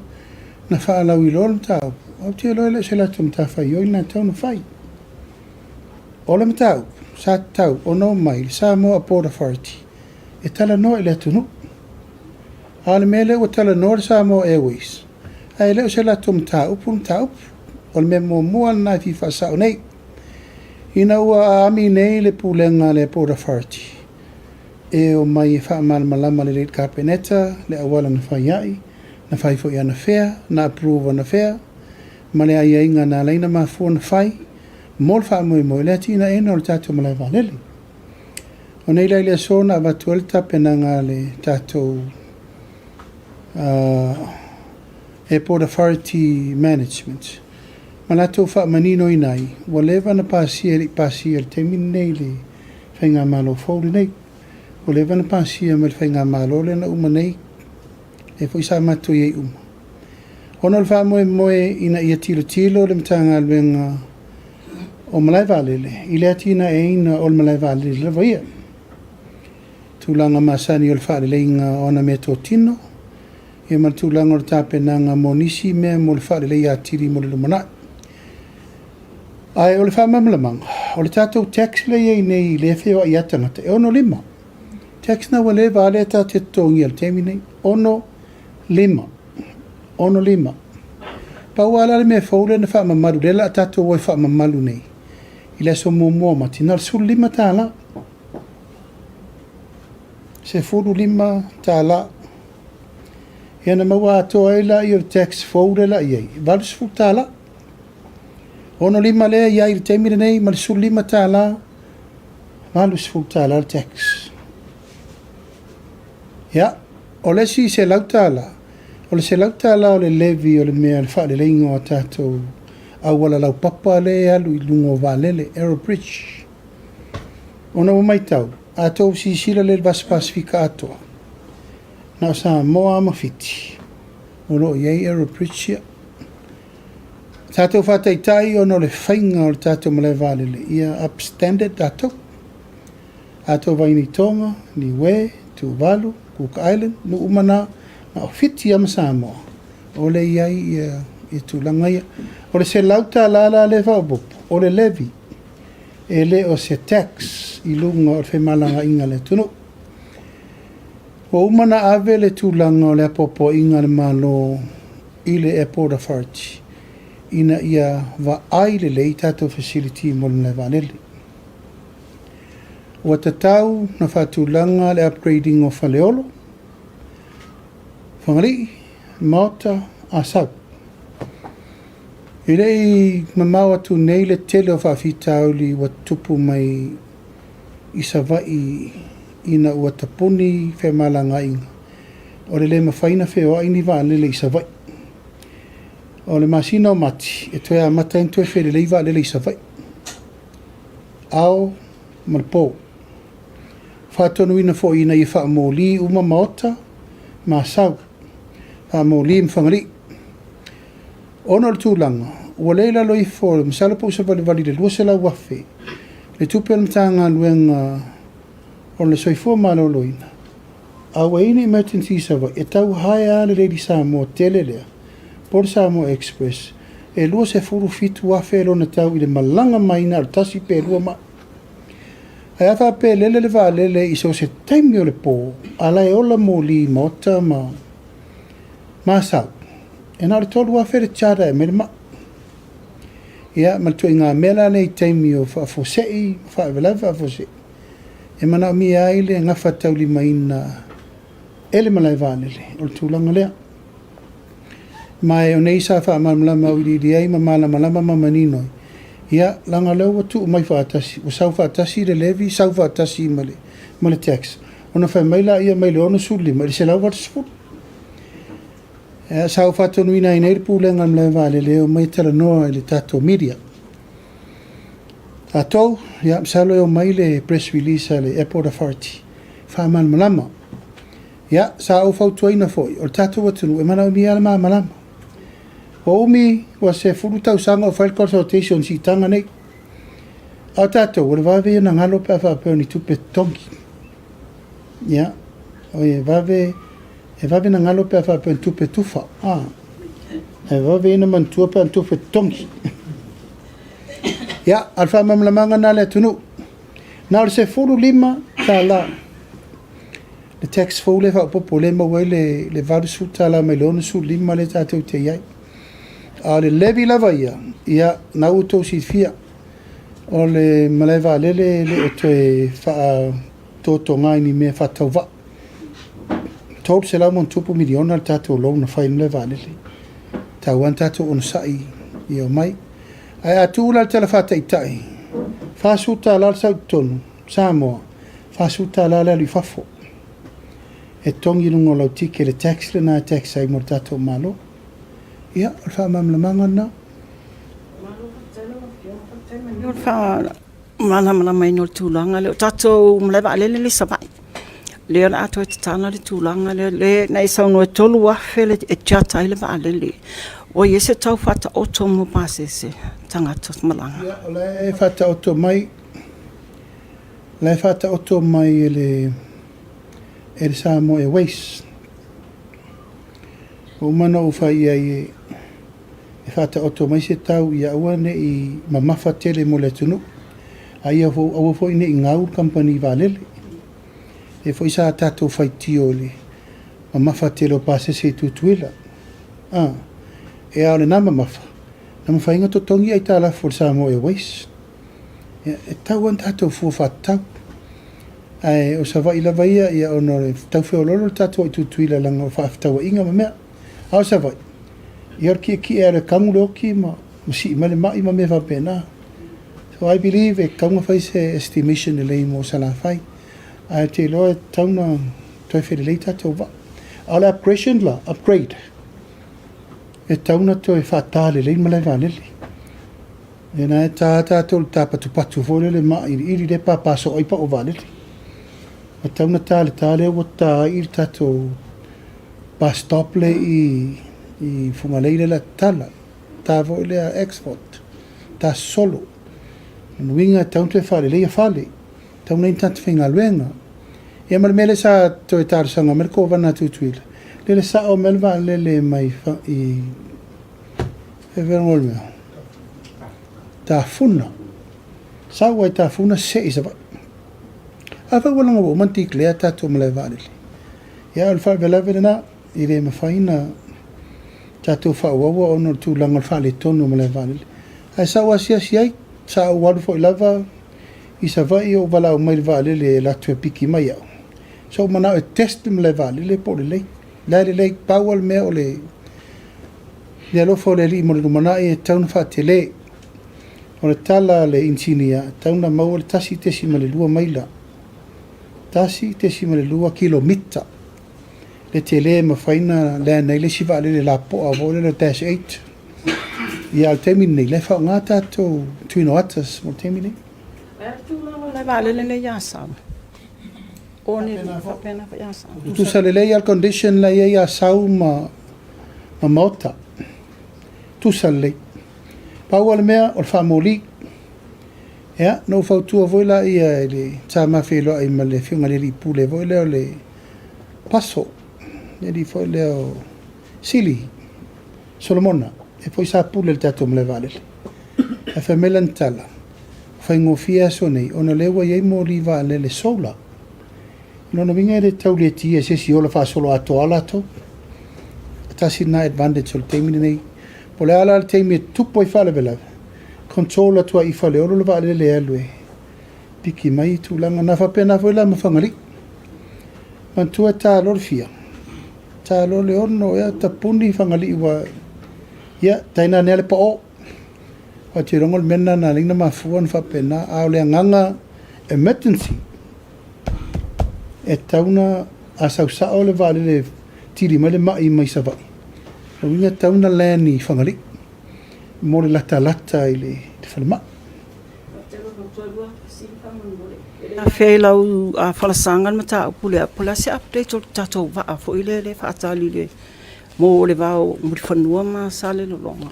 C: na faalauiloa le mataupu, ae ou te iloa e le o se latou matafaioi lena e tatau ona fai. O le mataupu, sa tatau ona omai le Samoa Port Authority e talanoa i le atunuu. A o le mea lea ua talanoa le Samoa Airways, ae le o se latou mataupu le mataupu. O le mea muamua lena e fia faasao nei. Ina ua aami nei le pulega a le Port Authority e omai e faamalamalama lelei i le Kapeneta le auala na fai ai, na fai foi anafea, na approve anafea, ma le aiaiga na ala ai ona mafua ona fai mo le faamoemoe i le atinaeina o le tatou malae vaalele. O nei la i le aso na avatu ai le tapenaga a le tatou Airport Authority Management ma latou faamaninoina ai, ua leva ona pasia e le i pasia i le taimi lenei le Faigamalo fou lenei. Ua leva ona pasia mai le Faigamalo lea na uma nei, lea foi sa matou i ai uma. Ona o le faamoemoe ina ia tilotilo le Matagaluega o Malae Vaalele i le atinaeina o le malae vaalele lava ia. Tulaga masani o le faaleleiga o ana meatotino. Ia ma le tulaga o le tapenaga mo nisi mea mo le faaleleia atili mo le lumanai. Ae o le faamalamalamaga, o le tatou tax lea e i ai nei lea e feoai ai tagata, e 65. Tax na ua leva lava lea tatou te totogia i le taimi nei, 65. 65. Pau lava la le mea fou lea na faamamalu, lea o le a tatou o e faamamalu nei i le aso 1 o Mati, na o le $15. $15. Ia ona maua atoa ai lea o le tax fou lea o le a i ai, e $80. 65 lea e i ai i le taimi lenei ma le $15, $80 le tax. Ia, o le isi $100, o le $100 o le levy o le mea o le faaleleiga o a tatou auala laupapa lea e alu i luga o vaalele, aero bridge. Ona ua matau, a outou silasila lelei i le Vasa Pasefika atoa, na o Samoa lava ma Fiti o lo o i ai aero bridge ia. Tatou faataitai ona o le faiga o le tatou malae vaalele ia up standard tatou. A outou vaai nei i Tonga, Niue, Tuvalu, Cook Island, nuu uma na, na o Fiti lava ma Samoa o lea e i ai ia tulaga ia. O le $100 la lea e faaopoopo, o le levy, e le o se tax i luga o le femalagaaiga a le atunuu. Ua uma ona ave le tulaga o le apoapoaiga a le Malo i le Airport Authority ina ia vaai lelei tatou facility mo le malae vaalele. Ua tatau ona faatulaga le upgrading o Faleolo, Fagalii, Maota, Asau. E le i mamao atu nei le tele o faafitauli ua tutupu mai i Savaii ina ua tapuni femalagaaiga o le le mafai ona feoai ni vaalele i Savaii. O le masina o Mati e toe amata ai ona toe felelei vaalele i Savaii, ao ma le po. Faatonuina foi ina ia faamoli uma maota ma Asau, faamoli ma Fagalii. Ona o le tulaga, ua le i lalo ifo, masalo po ua savalivali i le $200,000 le tupe a le Matagaluega o le Soifua Maloloina, a ua i ai ni emergency i Savaii, e tau hire lava le Lady Samoa tele lea, po o le Samoa Express, e $27,000 lona tau i le malaga mai na o le tasi pe lua mai. Ae a faapea e lele le vaalele i so o se taimi o le po, a la e ola moli i Maota ma Asau, e na o le $3,000 le charter e aumai le mai. Ia, ma le ituaiga mea la lea i taimi o faafuasei, faalavelave faafuasei, e manaomia ai le gafataulimaina e le malae vaalele o le tulaga lea. Ma o nei sa faamalamalama auiliili ai ma malamalama ma manino ai, ia, leaga o lea ua tuu mai faatasi, ua sau faatasi le levy, sau faatasi ma le, ma le tax, ona fai mai laia mai le 65 i le 180. Ia, sa ou faatonuina ai nei le Pulega o le Malae Vaalele e omai e talanoa i le tatou media. Tatou, ia, masalo e omai le press release a le Airport Authority, faamalamalama. Ia, sa ou fautuaina foi, o le tatou atunuu e manaomia lava le malamalama. Ua umi, ua 10 tausaga o fai le consultation i siitaga nei. A o tatou, o le vave ia ona galo pe a faapea o ni tupe totogi. Ia, oi e vave, e vave ona galo pe a faapea o ni tupe tufa. A, e vave ia ona manatua pe a o ni tupe totogi. Ia, a o le faamalamalamaga lena a le atunuu. Na o le $15 le tax fou lea e faaopoopo lea e maua ai le $80 mai le 65 lea tatou te i ai. A o le levy lava ia, ia, na ua outou silafia, o le malae vaalele e le o toe faatotoga i ni mea faatauvaa. $300+ miliona le tatou loan na fai i le malae vaalele. E tatau lava ona tatou onosai ia omai. Ae a tuu la le tala faataitai, $40 le sau i totonu, Samoa, $40 le alu i fafo. E totogi i luga o lau ticket le tax lena e tax ai mo le tatou Malo. Ia, o le faamalamalamaga lena.
E: Malo faafetai lau Afioga, faafetai manino le faamalamalamaina o le tulaga lea. O tatou malae vaalele lea i Savaii, lea o le a toe tatala le tulaga lea, lea na e saunoa e $3,000 e charter ai le vaalele. Ua i ai se tau faataoto mo pasese tagata malaga?
C: Ia, o la e faataoto mai, o la e faataoto mai e le Samoa Airways. Ua uma ona ou fai i ai e e faataoto mai se tau ia aua ne i mamafa tele mo le atunuu, a ia aua foi ne i gau le kamupani vaalele. Lea foi sa tatou faitio i le mamafa tele o pasese i Tutuila. A, e a o lena mamafa, na mafai ona totogi aitalafu a le Samoa Airways. Ia, e tatau lava ona tatou fua faatatau. Ae o Savaii lava ia, ia ona o le tau feoloolo le tatou i Tutuila leaga o faafetauaiga ma mea. A o Savaii, ia o le tietie lava i le kagu le oti ma sii mai le mai ma mea faapena. So I believe e tatau ona fai se estimation lelei mo Salafai. Ae ou te iloa e tatau ona toe felelei tatou vaa. A o le upgration la, upgrade, e tatau ona toe faata lelei le malae vaalele. Ia na e ta tatou i le tapatupatu foi lele mailiili lea e papa soo ai pau o vaalele. E tatau ona ta le ta lea ua ta ai le tatou bus stop lea i i Fugalei lea o le a tatala. Ta foi lea export, ta sosolo. O lona uiga e tatau ona toe faaleleia fale, e tatau ona i ai ni tagata faigaluega. Ia ma le mea lea sa toe talosaga mai le Kovana a Tutuila, lele sao mai le vaalele mai i Tafuna, sau ai Tafuna see i Savaii. Afai ua laga ua uma ona declare tatou malae vaalele, ia o le faalavelave lena, e le mafai ona tatou faaauaua ona o le tulaga o le faaletonu o malae vaalele. Ae sa ou asiasi ai, sa ou alu foi lava i Savaii ou valaau mai i le vaalele e alu atu e piki mai au. Sa ou manao e test le malae vaalele po o lelei. La e lelei, pau lava le mea o le le alofa o le Alii mo le lumanai e tatau ona faatele. O le tala a le inisinia, e tatau ona maua le 1.2 maila, 1.2 kilomita le tele e mafai ona land ai le isi vaalele lapoa foi lea o le Dash 8. Ia, a o le taimi lenei, la e faaaoga tatou Twin Otters mo le taimi lenei.
E: O le a le tulaga o le vaalele lea i Asau? Faapena foi Asau.
C: Tutusa lelei lava le condition la e i ai Asau ma Maota. Tutusa lelei. Pau lava le mea o le faamoli. Ia, na ou fautua foi laia i le sa ma feiloai ma le afioga i le alii pule foi lea o le Paso, le alii foi lea o Sili Solomona, e foi sa pule i le tatou malae vaalele. Ae fai mai lana tala, ua faigofie aso nei ona o lea ua i ai moli vaalele solar. O lona uiga e le tau letia e se isi ola faasoloatoa latou. E tasi lena advantage o le taimi lenei. Po o le a la le taimi e tupu ai faalavelave, control atu ai i Faleolo le vaalele e alu e piki mai tulaga na. Faapena foi la ma Fagalii. Manatua e ta loa le fia, ta loa le 6 ea tapuni Fagalii ua, ia, tainane lava le pao. Ou te iloa o le mea lena na ala ai ona mafua ona faapena. A o le agaga emergency, e tatau ona, a sau sao le vaalele e tili mai le mai mai Savaii, o lona uiga e tatau ona land i Fagalii mo le latalata i le falemai.
E: Afea i lau falasaga le mataupu lea, po o le a se update o le tatou vaa foi lea e faatali i le mo le va o Mulifanua ma Salelologa.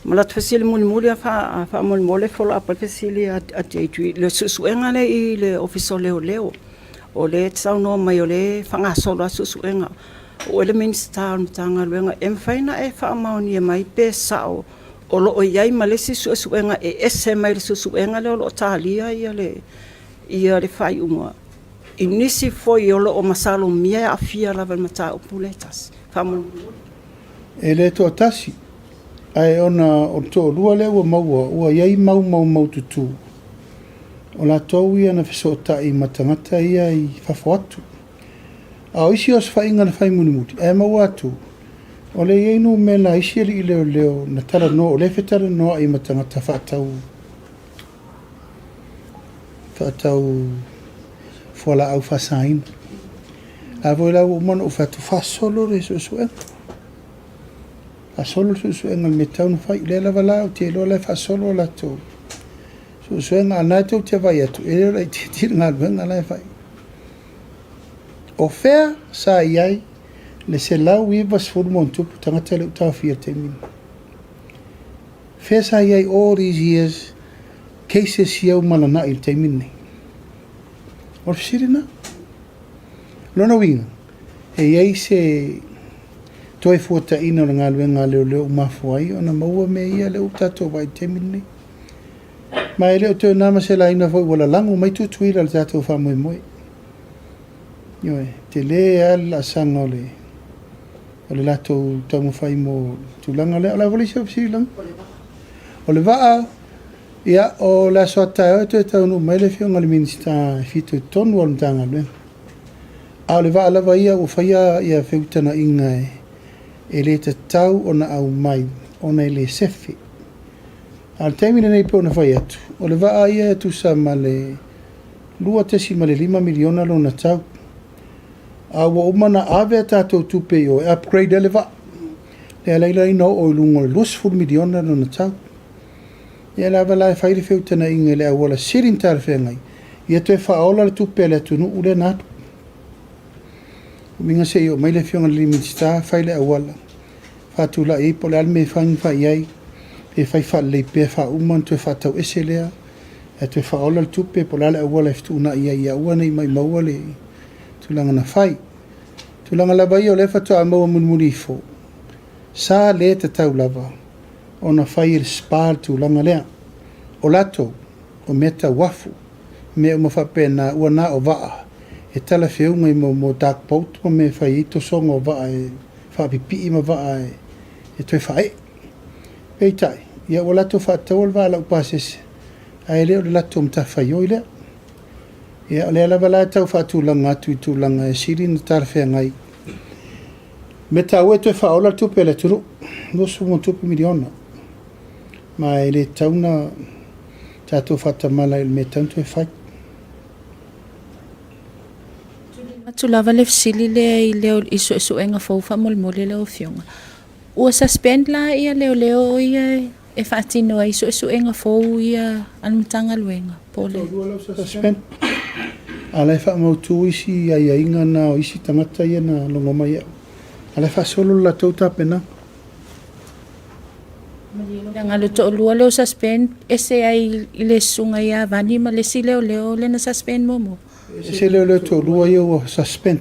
E: Ma la ta fesili mulimuli lava faamolemole e follow up ai le fesili a Deidre i le suesuega lea i le Ofisa o Leoleo, o lea e te saunoa mai o lea e faagasolo lava suesuega. O oe le Minisita o le Matagaluega, e mafai ona e faamaonia mai pe sao o lo o i ai ma le isi suesuega e ese mai le suesuega lea o lo o talia le faaiuga i nisi foi o lo o masalomia e aafia lava i le mataupu lea e tasi? Faamolemole.
C: E le toatasi, ae ona o le toalua lea ua maua, ua i ai mau maumaututu, o latou ia na fesootai ma tagata ia i fafo atu. A o isi osofaiga na fai mulimuli, ae maua atu, o lea e i ai numera a isi alii leoleo na talanoa, o lea e fetalanoa'i ma tagata faatau faatau fualaau faasaina. A foi la ua uma ona ou fai atu, faasolo le suesuega. Faasolo le suesuega i le mea e tatau ona fai. O lea lava la ou te iloa o la e faasolo a latou suesuega, a o lena tou te vaai atu, e le o laitiiti le galuega la e fai. O fea sa i ai le 190+ tagata lea ua taofia i le taimi lenei? Fea sa i ai all these years cases ia ua malanai i le taimi lenei? O le fesili lena. O lona uiga, e i ai se toe fuataina o le galuega a leoleo ua mafua ai ona maua mea ia lea ua tatou vaai i le taimi lenei. Ma e le o toe na ma se laina foi ua lalago mai Tutuila i le tatou faamoemoe. Ioe, tele lava le laasaga o le o le latou taumafai mo le tulaga lea. O le a foi le isi au fesili Laga? O le vaa, ia, o le aso a taeao e toe taunuu mai le Afioga i le Minisita e fitoitonu lava i le Matagaluega. A o le vaa lava ia ua faia ia feutagaiga e le tatau ona aumai ona e le sefe. A o le taimi lenei pei ona fai atu, o le vaa ia e tusa ma le $2.5 miliona lona tau. A ua uma ona ave a tatou tupe i o e upgrade ai le vaa, lea la ina oo i luga o le $20 miliona lona tau. Ia lava la e fai le feutagaiga i le auala sili ona talafeagai, ia toe faaola le tupe a le atunuu lea na alu. O uiga se i oo mai le Afioga i le Minisita fai le auala, faatulai ai po o le a le mea e fai ma fai ai, pe fai faalelei pea faauma ona toe faatau ese lea, ae toe faaola le tupe po o le a le auala e fetuunai ai ia aua ne i maimaua le tulaga na fai. Tulaga lava ia o lea faatoa maua mulimuli ifo, sa le tatau lava ona fai e le SPA le tulaga lea. O latou, o mea tau uafu, mea uma faapena, ua na o vaa e talafeuga i mo dark boat ma mea e fai ai tosoga o vaa e faapipii ma vaa e toe faaee. Peitai, ia ua latou faataua le vaa laupasese, ae le o le latou matafaioi lea. Ia, o lea lava la e tau faatulaga atu i tulaga e sili ona talafeagai. O mea taua e toe faaola le tupe a le atunuu, $20 miliona. Ma e le tatau ona tatou faatamala i le mea e tatau ona toe fai.
F: Atu lava le fesili lea i le i suesuega fou faamolemole lau Afioga. Ua suspend la ia leoleo ia e faatino ai suesuega fou ia a le Matagaluega po o le.
C: Suspend. A la e faamautu isi aiaiga na o isi tagata ia na logo mai au. A la e faasolo le latou tapenaga.
F: Leaga le toalua lea o suspend ese ai i le susuga ia Vani ma le isi leoleo lea na suspend muamua.
C: Ese leoleo toalua ia ua suspend.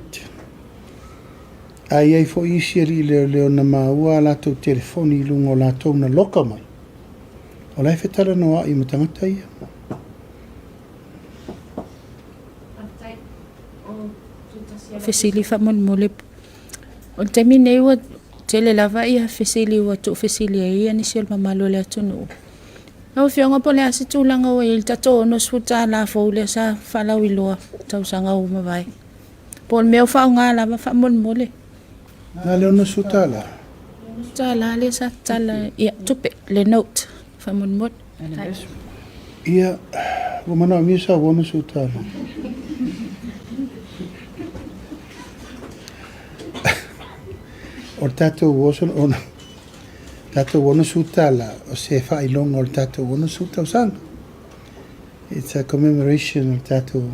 C: Ae i ai foi isi alii leoleo na maua a latou telefoni i luga o latou na loka mai. O la e fetalanoa'i ma tagata ia.
F: Fesili faamolemole. O le taimi nei ua tele lava ia fesili ua tuufesili ai ia nisi o le mamalu o le atunuu. Lau Afioga po o le a se tulaga ua i ai le tatou $60 fou lea sa faalauiloa i tausaga ua mavae. Po o le mea o faaaoga lava faamolemole.
C: Na le $60?
F: $60 lea sa tatala, ia, tupe, le note faamolemole.
C: Ia, ua manaomia sau $60. O le tatou oso, ona, tatou $60, o se faailoga o le tatou 60 tausaga. It's a commemoration o le tatou,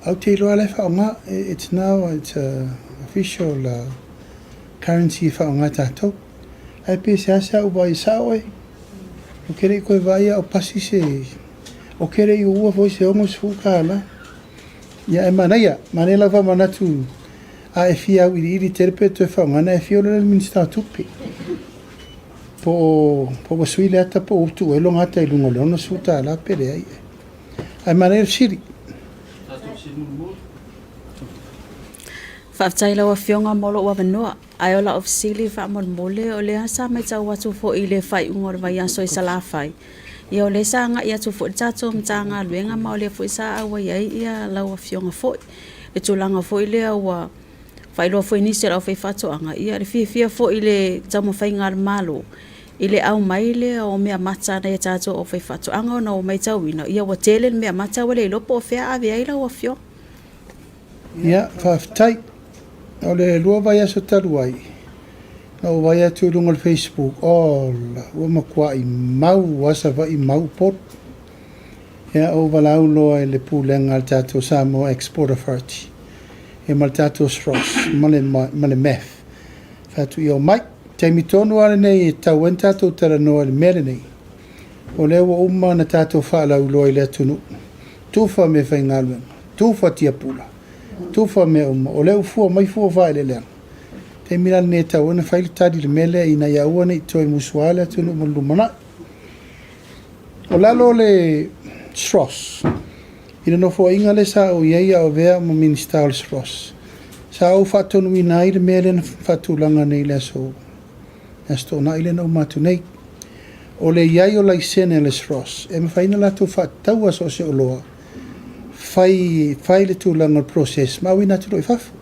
C: ae ou te iloa la e faaaoga, it's now, it's a official currency e faaaoga e tatou. Ae pe seasea ou vaai, sao oe, ou te le i toe vaai a o pasi se, ou te le i uua foi se $60. Ia ae manaia, manaia lau faamanatu a e fia auiliili tele pe toe faaaogaina, e afio loa le Minisita o Tupe. Po o, po ua sui le ata po ua tuu ai lona ata i luga o le $60 pe leai. Ae manaia le fesili.
G: Faafetai i lau Afioga mo lou avanoa. Ae o lau fesili faamolemole, o lea sa matau atu foi i le faaiuga o le vaiaso i Salafai, ia o lea sa agai atu foi le tatou Matagaluega ma o lea foi sa auai ai ia lau Afioga foi, i le tulaga foi lea ua faailoa foi i nisi o le aufaifaatoaga, ia le fiafia foi i le taumafaiga a le Malo i le aumai lea o meamata a nai a tatou aufaifaatoaga ona ua matauina ia ua tele le meamata ua le iloa po o fea ave ai lau Afioga.
C: Ia, faafetai. O le 2 vaiaso talu ai, na ou vaai atu i luga o le Facebook, ola, ua matuai mau lava Savaii mau Upolu. Ia, ou valaau loa i le pulega a le tatou Samoa Export Authority, ia ma le tatou SROS ma le, ma le MAF. Fai atu, ia omai, taimi tonu lava lenei e tatau ai ona tatou talanoa i le mea lenei. O lea ua uma ona tatou faalauiloa i le atunuu, tufa meafaigaluega, tufa tiapula, tufa mea uma, o lea ua fua mai fua faaeleeleaga. Taimi la lenei e tatau ai ona fai le tali i le mea lea ina ia aua ne i toe musua le atunuu mo le lumanai. O lalo o le SROS, i le nofoaiga lea sa ou i ai a o avea ma Minisita o le SROS, sa ou faatonuina ai le mea lea na faatulaga nei i le aso le Aso Toonai lea na uma atu nei. O le i ai o laisene a le SROS e mafai ona latou faataua so o se oloa, fai, fai le tulaga o le process ma auina atu loa i fafo.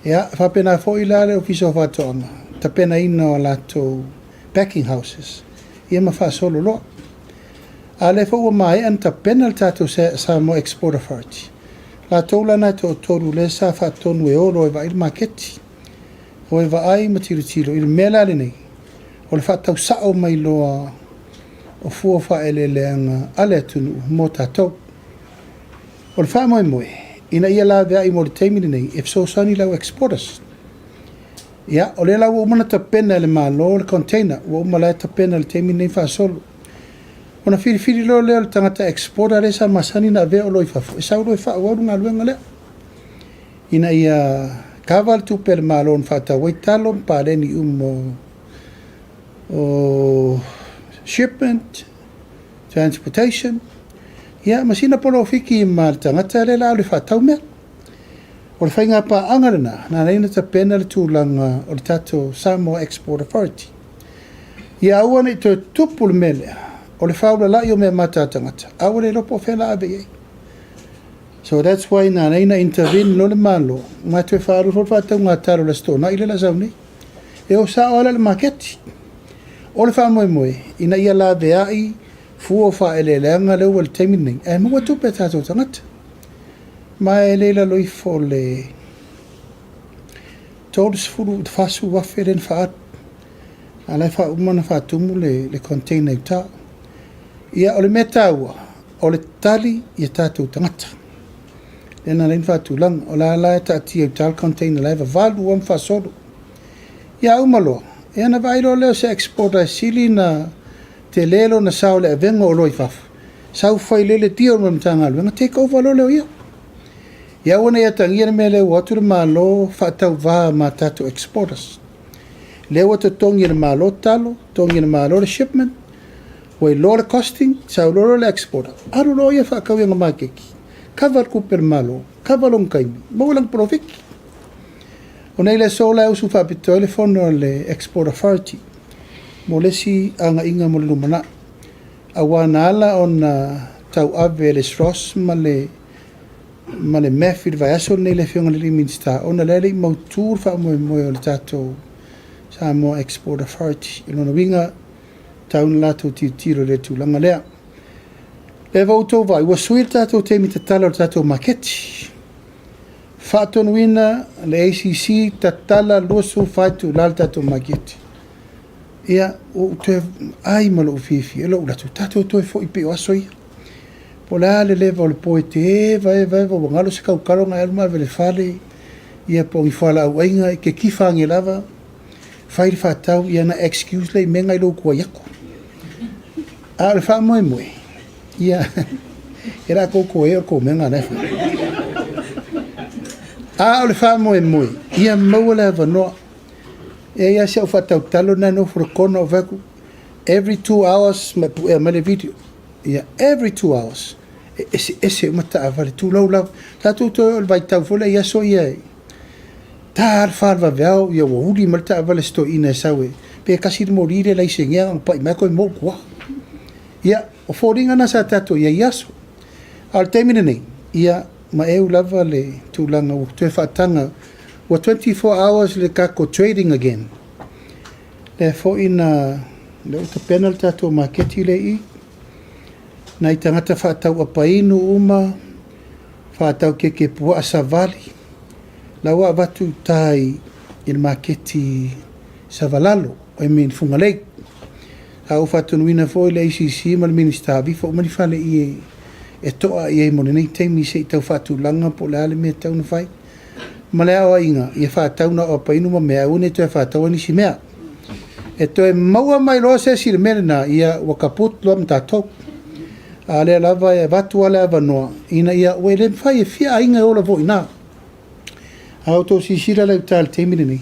C: Ia, e faapena foi la le Ofisa o Faatoaga, tapenaina o latou packing houses, ia ma faasolo loa. A o lea foi ua maea ona tapena le tatou Samoa Export Authority, latou la na e toatolu lea sa faatonu e o loa e vaai le maketi. O e vaai ma tilotilo i le mea la lenei, o le faatau sao mai loa o fua o faaeleeleaga a le atunuu mo tatou. O le faamoemoe, ina ia laveai mo le taimi lenei e fesoasoani i le au exporters. Ia, o lea la ua uma ona tapena e le Malo le container, ua uma la e tapena i le taimi lenei faasolo. Ona filifili loa lea o le tagata exporter lea sa masani ona avea oloa i fafo, e sau loa e faaauau le galuega lea. Ina ia kava le tupe a le Malo na faatau ai talo ma paleni uma o shipment, transportation, ia ma sina polofiki ma le tagata lea la alu e faatau mea. O le faiga paaga lena, na ala ai ona tapena le tulaga o le tatou Samoa Export Authority. Ia aua ne i toe tupu le mea lea, o le faaulalai o mea mata a tagata, a ua le iloa po o fea la ave i ai. So that's why na ala ai ona intervene loa le Malo, ma toe faaalu foi le faatauga talo i le Aso Toonai lea o le a sau nei. E o sao lava la i le maketi. O le faamoemoe, ina ia laveai fua o faaeleeleaga lea ua i le taimi lenei, ae maua tupe a tatou tagata. Ma e le i lalo ifo o le 30 i le 40 afe lea na faaalu. A o la e faauma ona faatumu le container i uta. Ia, o le mea taua, o le tali i a tatou tagata. Lea na ala ai ona faatulaga. O la la e taatia i uta le container la e vavalu lava ma faasolo. Ia uma loa, ia ona vaai loa lea o se exporter e sili ona tele lona sao i le avega o oloa i fafo, sau fai lele deal ma le Matagaluega, take over loa lea o ia. Ia aua ne i atagia le mea lea ua o atu le Malo faatauva ma tatou exporters. Lea ua totogi e le Malo talo, totogi e le Malo le shipment, ua iloa le costing, sau loa le exporter, alu loa ia faatau i ana maketi, cover le tupe a le Malo, cover lona taimi, maua lana polofiki. O nei le aso la e usu faapitoa ai le fono a le Export Authority mo le isi agaiga mo le lumanai, aua na ala ona tauave e le SROS ma le ma le MEF i le vaiaso lenei le Afioga i le alii Minisita ona lea e le i mautu le faamoemoe o le tatou Samoa Export Authority. O lona uiga, tau na latou tilotilo i le tulaga lea. Lea ua outou vaai, ua sui le tatou taimi tatala o le tatou maketi. Faatonuina le ACC tatala 24 itula le tatou maketi. Ia, ua ou toe ai ma lou fiafia, lou alu atu, tatou toe foi pei o aso ia. Po o le a le leva o le po e te eva eva eva ua galo se tautalo ona e alu ma ave i le fale, ia po o ni fualaau aina, e te tifa ane lava, fai le faatau, ia ona excuse lea i mea na i lou tuai atu. A o le faamoemoe, ia, e la tou toe o le tou mea na la e fai. A o le faamoemoe, ia maua le avanoa. E i ai si au faatautalo na e nofo i le kona o fai atu, every 2 hours ma puea mai le video. Ia, every 2 hours, e eseese uma taavale, tulou lava. Tatou toe o le vaitau foi lea i aso ia e ta le fa le vaveao, ia ua uli mai le taavale a si toeaina e sau e, pe tasi le moli le laisenea ona pai mai koe mo tua. Ia, o foliga na sa tatou i ai i aso. A o le taimi lenei, ia, maeu lava le tulaga ua toe faataga, ua 24 hours le tatou trading again. Lea foi na, lea ua tapena le tatou maketi lea i i, nai tagata faatau apainu uma, faatau keke puaa savali, la ua avatu i uta i le maketi Savalalo, I mean Fugalei. A ua faatonuina foi le ACC ma le Minisita, aveifo uma ni fale i e to'a i ai mo lenei taimi se i tau faatulaga po o le a le mea e tatau ona fai. Ma le aoaiga, ia faatau na o apainu ma mea, aua ne i toe faataua nisi mea. E toe maua mai loa se isi i le mea lena, ia ua kaput loa ma tatou. A o lea lava e avatu lava le avanoa, ina ia, ua le mafai e fia aiga e ola foi i ina. A outou silasila la i uta i le taimi lenei,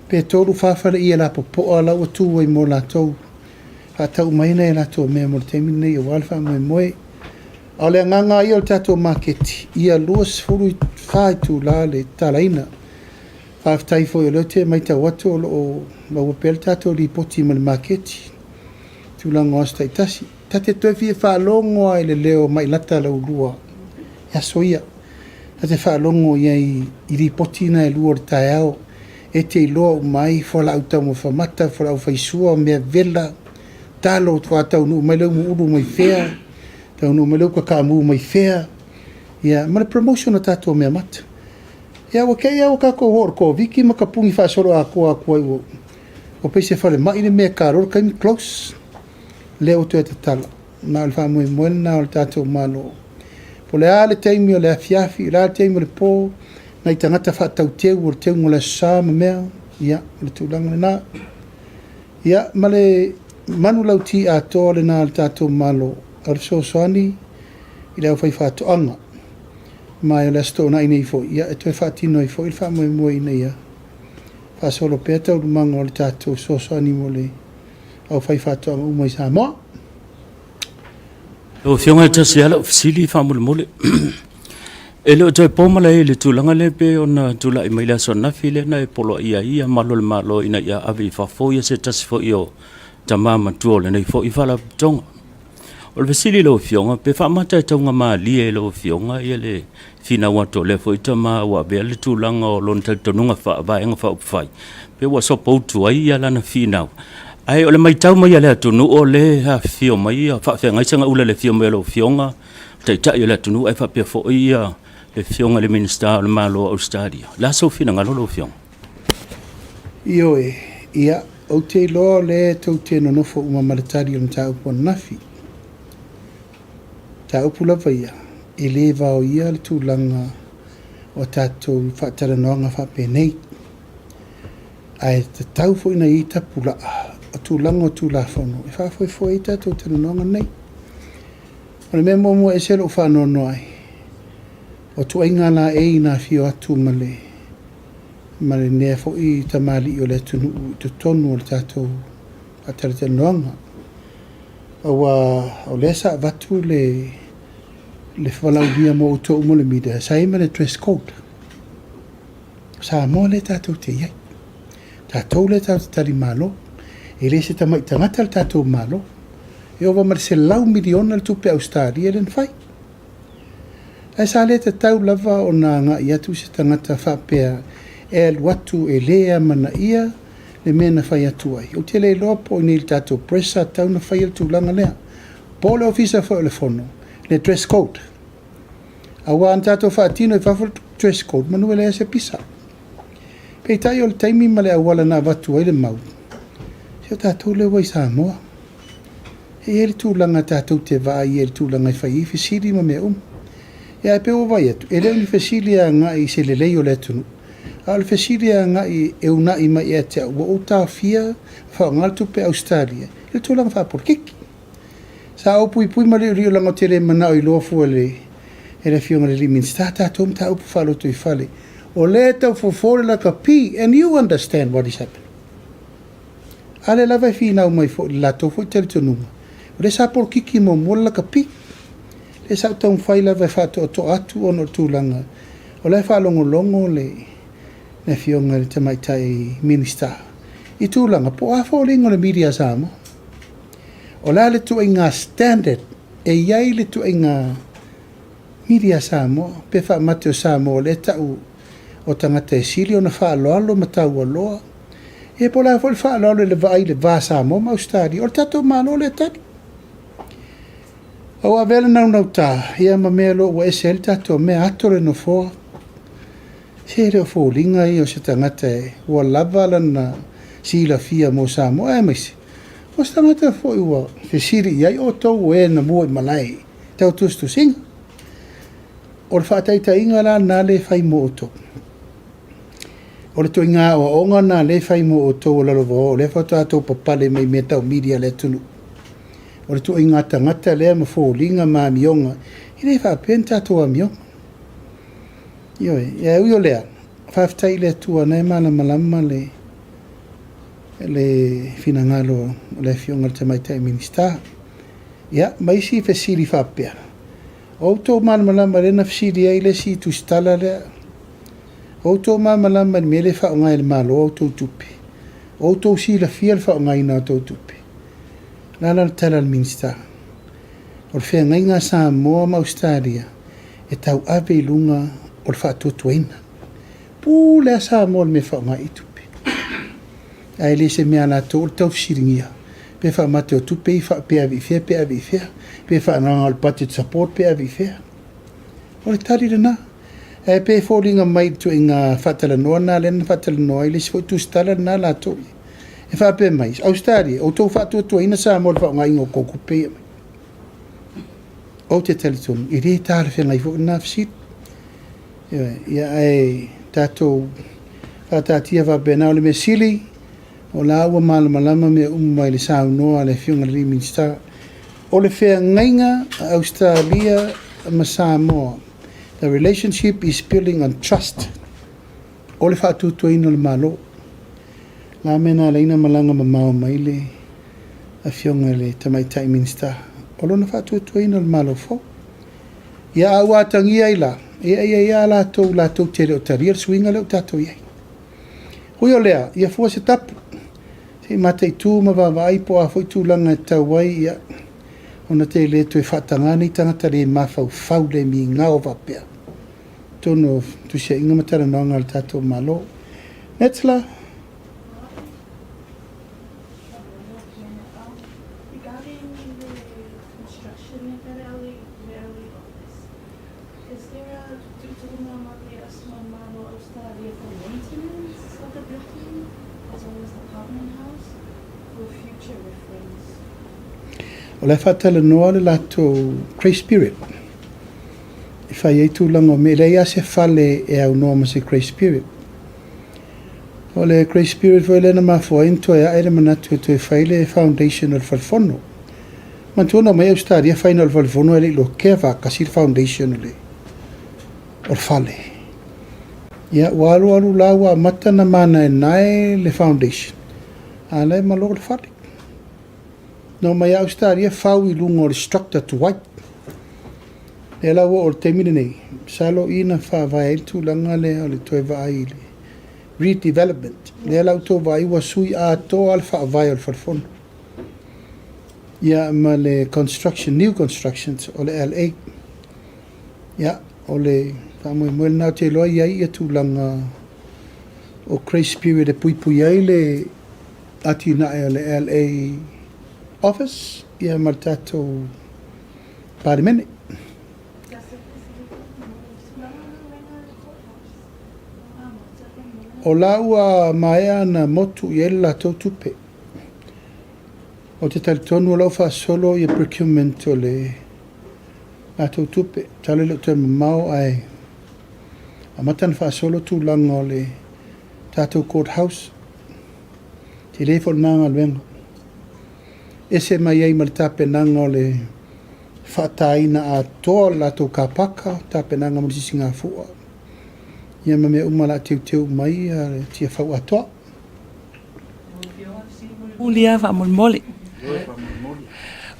C: Pe 3, 4 faleie lapopoa la ua tu ai mo latou. Faatau mai nai a latou mea mo le taimi lenei aua le faamoemoe. A o le agaga lava ia o le tatou maketi, ia 24 itula le tatalaina. Faafetai foi o lea ou te matau atu o lo o maua pea le tatou lipoti mai le maketi i tulaga o aso taitasi. Ta te toe fia faalogo lava i le leo o Mailata Laulua i aso ia. Ta te faalogo i ai i lipoti na e 2 o le taeao, e te iloa uma ai fualaau taumafa mata, fualaau faisua, mea vela, talo, faatoa taunuu mai le umuulu mai fea, taunuu mai le uka kaamu mai fea, ia ma le promotion o tatou meamata. Ia ua te i lava ua tatou oo i le Koviti ma tapuni faasoloatoa atu ai ua pei se falemai le mea e ta loa le taimi close. Lea ua toe tatala. Ma o le faamoemoe lena o le tatou Malo. Po o le a le taimi o le afiafi, o le a le taimi o le po, nai tagata faatauteu o le teuga o le Aso Sa ma mea, ia, o le tulaga lena. Ia, ma le manulauti atoa lena a le tatou Malo, o le fesoasoani i le aufaifaatoaga. Ma o le Aso Toonai nei foi, ia, e toe faatino ai foi le faamoemoe ina ia faasolo pea taualumaga o le tatou fesoasoani mo le aufaifaatoaga uma i Samoa.
H: Lau Afioga e tasi lava lau fesili faamolemole. E le o toe po malae i le tulaga lea pei ona tulai mai le aso ananafi lea na e poloaia ai ia malu o le Malo ina ia ave i fafo ia se tasi foi o tama matua o lenei foi Faalapotopotoga. O le fesili i lau Afioga, pe faamata e taugamalie e lau Afioga ia le finau atu o lea foi tama ua avea le tulaga o lona talitonuga faa-Vaega Faaupufai, pe ua sopoutu ai ia lana finau. Ae o le matau mai a le atunuu o lea e afifio mai ia faafeagai segaula i le afio mai o lau Afioga, Taitai o le atunuu ae faapea foi ia le Afioga i le Minisita o le Malo o Ausetalia. O le a sou finagalo lau Afioga?
C: Ioe, ia, ou te iloa o lea tou te nonofo uma ma le tali o le mataupu ananafi. Mataupu lava ia, e le vaoia le tulaga o tatou faatalanoaga faapenei. Ae tatau foi ona i ai tapulaa o tulaga o Tulafono e faafoefoe ai tatou talanoaga nei. O le mea muamua e ese lou faanoanoa ai, o tuaiga laei na afio atu ma le ma lenea foi tamalii o le atunuu i totonu o le tatou faatalatalanoaga. Aua o lea sa avatu le le valaaulia mo outou uma o le media, sa i ai ma le dress code. O Samoa lea tatou te i ai. Tatou lea tatou te talimalo. E le se tamai tagata le tatou Malo. E ova ma le $100 miliona le tupe Ausetalia lea na fai. Ae sa le tatau lava ona agai atu se tagata faapea e alu atu e le amanaia le mea na fai atu ai. Ou te le iloa po o i inei i le tatou press sa tatau ona faia le tulaga lea. Po o le Ofisa foi o le Fono, le dress code. Aua ana tatou faatino i fafo le dress code, manu e leai se pisa. Peitai o le taimi ma le auala na avatu ai le mau, se o tatou lea ua i Samoa. E i ai le tulaga tatou te vaai ai i le tulaga e fai ai fesili ma mea uma. Ia ae pei ua vaai atu, e le o ni fesili e agai i se lelei o le atunuu, a o le fesili e agai e uunai mai ia te au, ua ou taofia ma faaaoga le tupe Ausetalia i le tulaga faapolokiki. Sa ou puipui ma liuliu leaga ou te le manao iloa fua e le Afioga i le alii Minisita tatou mataupu faalotoifale. O lea e tau fofo le lakapi and you understand what is happening. A lea lava e finau mai foi i le latou foi talitonuga, o lea sa polokiki muamua le lakapi. Lea sa ou taumafai lava e faatoatoa atu ona o le tulaga o la e faalogologo le Afioga i le Tamaitai Minisita i tulaga po o a foliga o le media a Samoa. O le a le ituaiga standard e i ai le ituaiga media a Samoa pe faamate o Samoa o lea e tau o tagata e sili ona faaaloalo ma taualoa. Ia po o le a foi le faaaloalo i le vaai i le va Samoa ma Ausetalia, o le tatou Malo lea e tali. A ua avea le naunauta, ia ma mea loa ua ese ai le tatou mea, ato le nofoa. Se e le o foliga ia o se tagata ua lava lana silafia mo Samoa, aemaise o se tagata foi ua fesili i ai outou o e na mua i malae tau tusitusiga. O le faataitaiga la lena lea e fai mo outou. O le ituaiga aoaoga lena lea e fai mo outou o lalovaoa, o lea faatoa outou papale mai i mea tau media a le atunuu. O le ituaiga tagata lea ma foliga ma amioga, e le faapea ni tatou amioga. Ioe, ae ui o lea, faafetai i le Atua o lena e malamalama le. Le finagalo o le Afioga i le Tamaitai Minisita. Ia, ma isi fesili faapea. O outou malamalama lea na fesili ai le isi tusitala lea? O outou malamalama i le mea lea e faaaoga e le Malo a outou tupe? O outou silafia le faaaogaina o outou tupe? O le a la le tala a le Minisita? O le feagaiga a Samoa ma Ausetalia e tauave i luga o le faatuatuaina. Pule lava Samoa i le mea e faaaoga ai tupe. Ae le se mea a latou o le tau fesiligia pe faamate o tupe ia pe ave i fea pe ave i fea, pe faagaga o le budget support pe ave i fea. O le tali lena. Ae pei e foliga mai i le ituaiga faatalanoa lena lea na faatalanoa ai le isi foi tusitala lena latou ia. E faapea mai, Ausetalia, outou faatuatuaina Samoa i le faaaogaina o tou tupe ia e aumai. Ou te talitonu, e le talafeagai foi lena fesili. Ioe, ia ae tatou faataatia faapena. O le mea sili, o la ua malamalama mea uma i le saunoa a le Afioga i le Minisita. O le feagaiga a Ausetalia ma Samoa, the relationship is building on trust. O le faatuatuaina o le Malo. La mea na ala ai ona malaga mamao mai le Afioga i le Tamaitai Minisita, o lona faatuatuaina o le Malo fou. Ia a ua atagia ai la, ia e i ai lava latou latou te le o talia le suiga lea ua tatou i ai. Ui o lea, ia fua se tapu, se i mataitu ma vaavaai po o a foi tulaga e tatau ai, ia, ona te le toe faataga nei tagata le mafaufau le migao faapea i totonu o tusiaiga ma talanoaga a le tatou Malo. Metzler. O la e faatalanoa le latou grace period e fai ai tulaga o mea. E leai lava se fale e aunoa ma se grace period. O le grace period foi lea na mafua ai ona toe ae le manatu e toe fai le foundation o le fale fono. Manatua na omai Ausetalia fai na o le fale fono ae le i lokea faatasi le foundation o le o le fale. Ia ua alu alu la ua amata ona manaenae le foundation a la e malo le fale. Na omai Ausetalia fau i luga o le structure tuai. Lea la ua oo i le taimi lenei, masalo o i na faavae ai le tulaga lea o le toe vaai i le redevelopment. Lea la ua outou vaai ua sui atoa le faavae o le fale fono. Ia ma le construction, new constructions o le LA. Ia, o le faamoemoe lena ou te iloa e i ai ia tulaga o grace period e puipui ai le atinae o le LA office ia ma le tatou Palemene. O la ua maea ona motu i ai le latou tupe. Ou te talitonu o la ua faasolo ia procurement o le latou tupe. Masalo e le o toe mamao ae amata ona faasolo tulaga o le tatou court house. Tele foi lena galuega. Ese mai ai ma le tapenaga o le faataina atoa o le latou car paka, tapenaga mo le sisigafua, ia ma mea uma o le a teuteu uma ai le Tiafau atoa.
I: Uli lava faamolemole.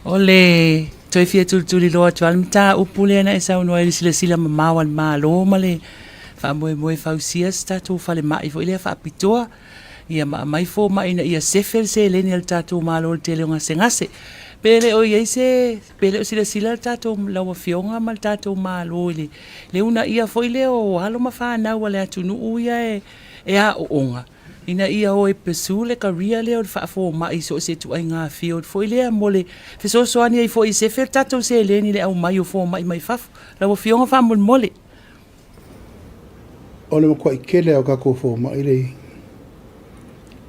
I: O le toe fia tulituliloa atu lava le mataupu lea na e saunoa ai i le silasila mamao a le Malo ma le faamoemoe e fausia se tatou falemai foi lea faapitoa ia ma aumai fomai ina ia sefe le seleni a le tatou Malo i le tele o gasegase. Pe le o i ai se, pe le o silasila le tatou, lau Afioga ma le tatou Malo i le uunaia foi lea o alo ma fanau a le atunuu ia e aooga ina ia o e pursue le career lea o le faafomai i so o se ituaiga field foi lea mo le fesoasoani ai foi e sefe le tatou seleni i le aumai o fomai mai fafo. Lau Afioga faamolemole.
C: O le matuai tele lava o tatou fomai lea i ai,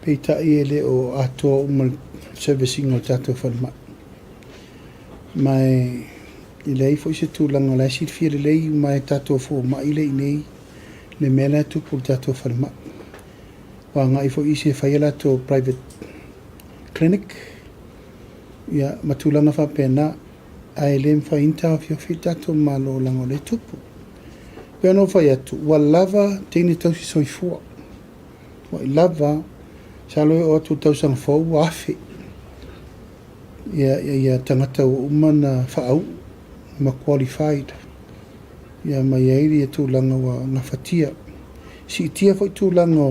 C: peitai e le o atoa uma le service ina o le tatou falemai. Ma e leai foi se tulaga o la e silafia lelei uma e tatou fomai lea i inei le mea la e tupu i le tatou falemai. Ua agai foi isi e fai a latou private clinic ia ma tulaga faapena, ae le mafai ona taofiofi le tatou Malo leaga o lea e tupu. E pei ona ou fai atu, ua lava teine tausi soifua, ua lava. Masalo e oo atu i le tausaga fou ua 1,000 ia ia tagata ua uma ona faauu ma qualified ia ma i ai ia tulaga ua gafatia. Siitia foi tulaga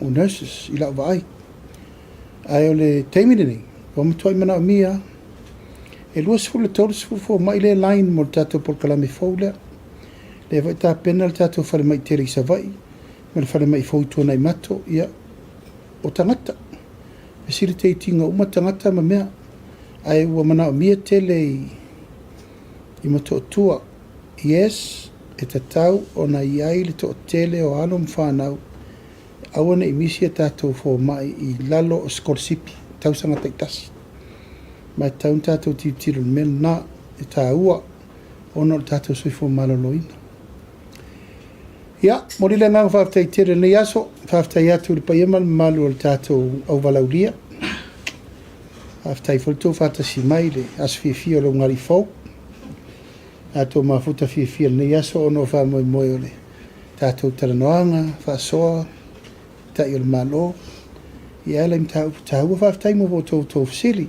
C: o nurses i lau vaai. Ae o le taimi lenei, ua matuai manaomia lava. E 20 i le 30 fomai lea e line mo le tatou polokalame fou lea. Lea foi e tapena le tatou falemai tele i Savaii ma le falemai fou i Tuanaimato, ia, o tagata. Facilitate ina uma tagata ma mea. Ae ua manaomia tele i i Motootua. Yes, e tatau ona i ai le toatele o alo ma fanau aua ne i misi a tatou fomai i lalo o sikolasipi i tausaga taitasi. Ma e tatau ona tatou tilotilo i le mea lena, e taua ona o le tatou soifua maloloina. Ia, momoli le agaga faafetai tele i lenei aso. Faafetai atu i le paia ma le mamalu o le tatou auvalaulia. Faafetai foi le tou faatasi mai i le aso fiafia o le ulugalii fou. Tatou mafuta fiafia i lenei aso ona o faamoemoe o le tatou talanoaga, faasoa, Taitai o le Malo. Ia e ala i mataupu taua. Faafetai mo outou tou fesili.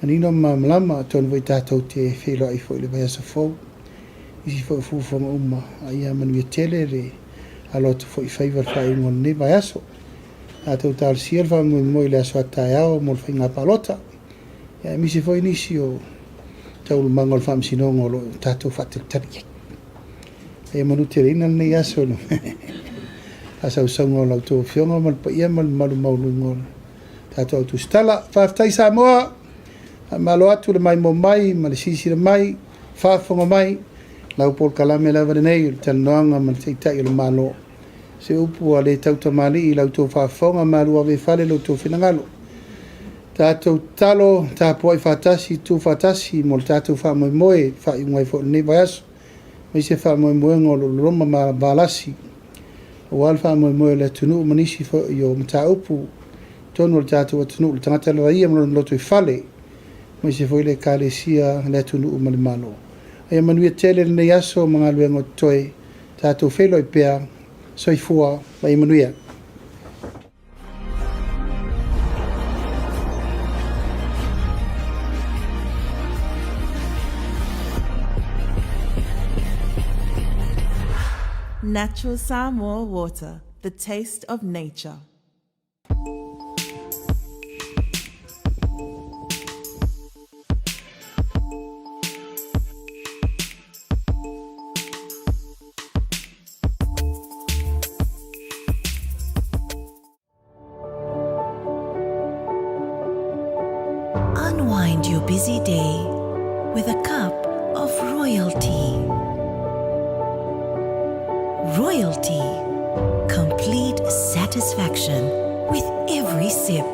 C: Manino ma malamalama, atonu foi tatou te feiloai foi i le vaiaso fou. Isi foi o fuafuaga uma, a ia manuia tele le alo atu foi i faiva i le faaiuga o lenei vaiaso. Tatou talosia le faamoemoe i le aso a taeao mo le faiga palota. Ia aemaise foi nisi o taualumaga o le faamasinoga o lo o tatou faatalitali i ai. Ia manuteleina lenei aso i le faasausauga o la outou Afioga ma le paia ma le mamalu maualuga o le tatou au tusitala. Faafetai Samoa, faamalo atu le maimoa mai ma le silasila mai, faafofoga mai, lau polokalame lava lenei o le talanoaga ma le Taitai o le Malo. Se upu ua le tautamalii i la outou faafofoga, malu ave i fale lo outou finagalo. Tatou tatalo, tapuai faatasi, tutu faatasi mo le tatou faamoemoe i le faaiuga ai foi o lenei vaiaso. Aemaise faamoemoega o lo o loloma ma Valasi aua le faamoemoe o le atunuu ma nisi foi o mataupu i totonu o le tatou atunuu, le tagata lava ia ma lona lotoifale, aemaise foi le Ekalesia, le atunuu ma le Malo. A ia manuia tele lenei aso ma galuega o totoe, tatou feiloai pea. Soifua ma ia manuia.
A: Natural Samoa Water, the taste of nature.
B: Unwind your busy day with a cup of royalty. Royalty. Complete satisfaction with every sip.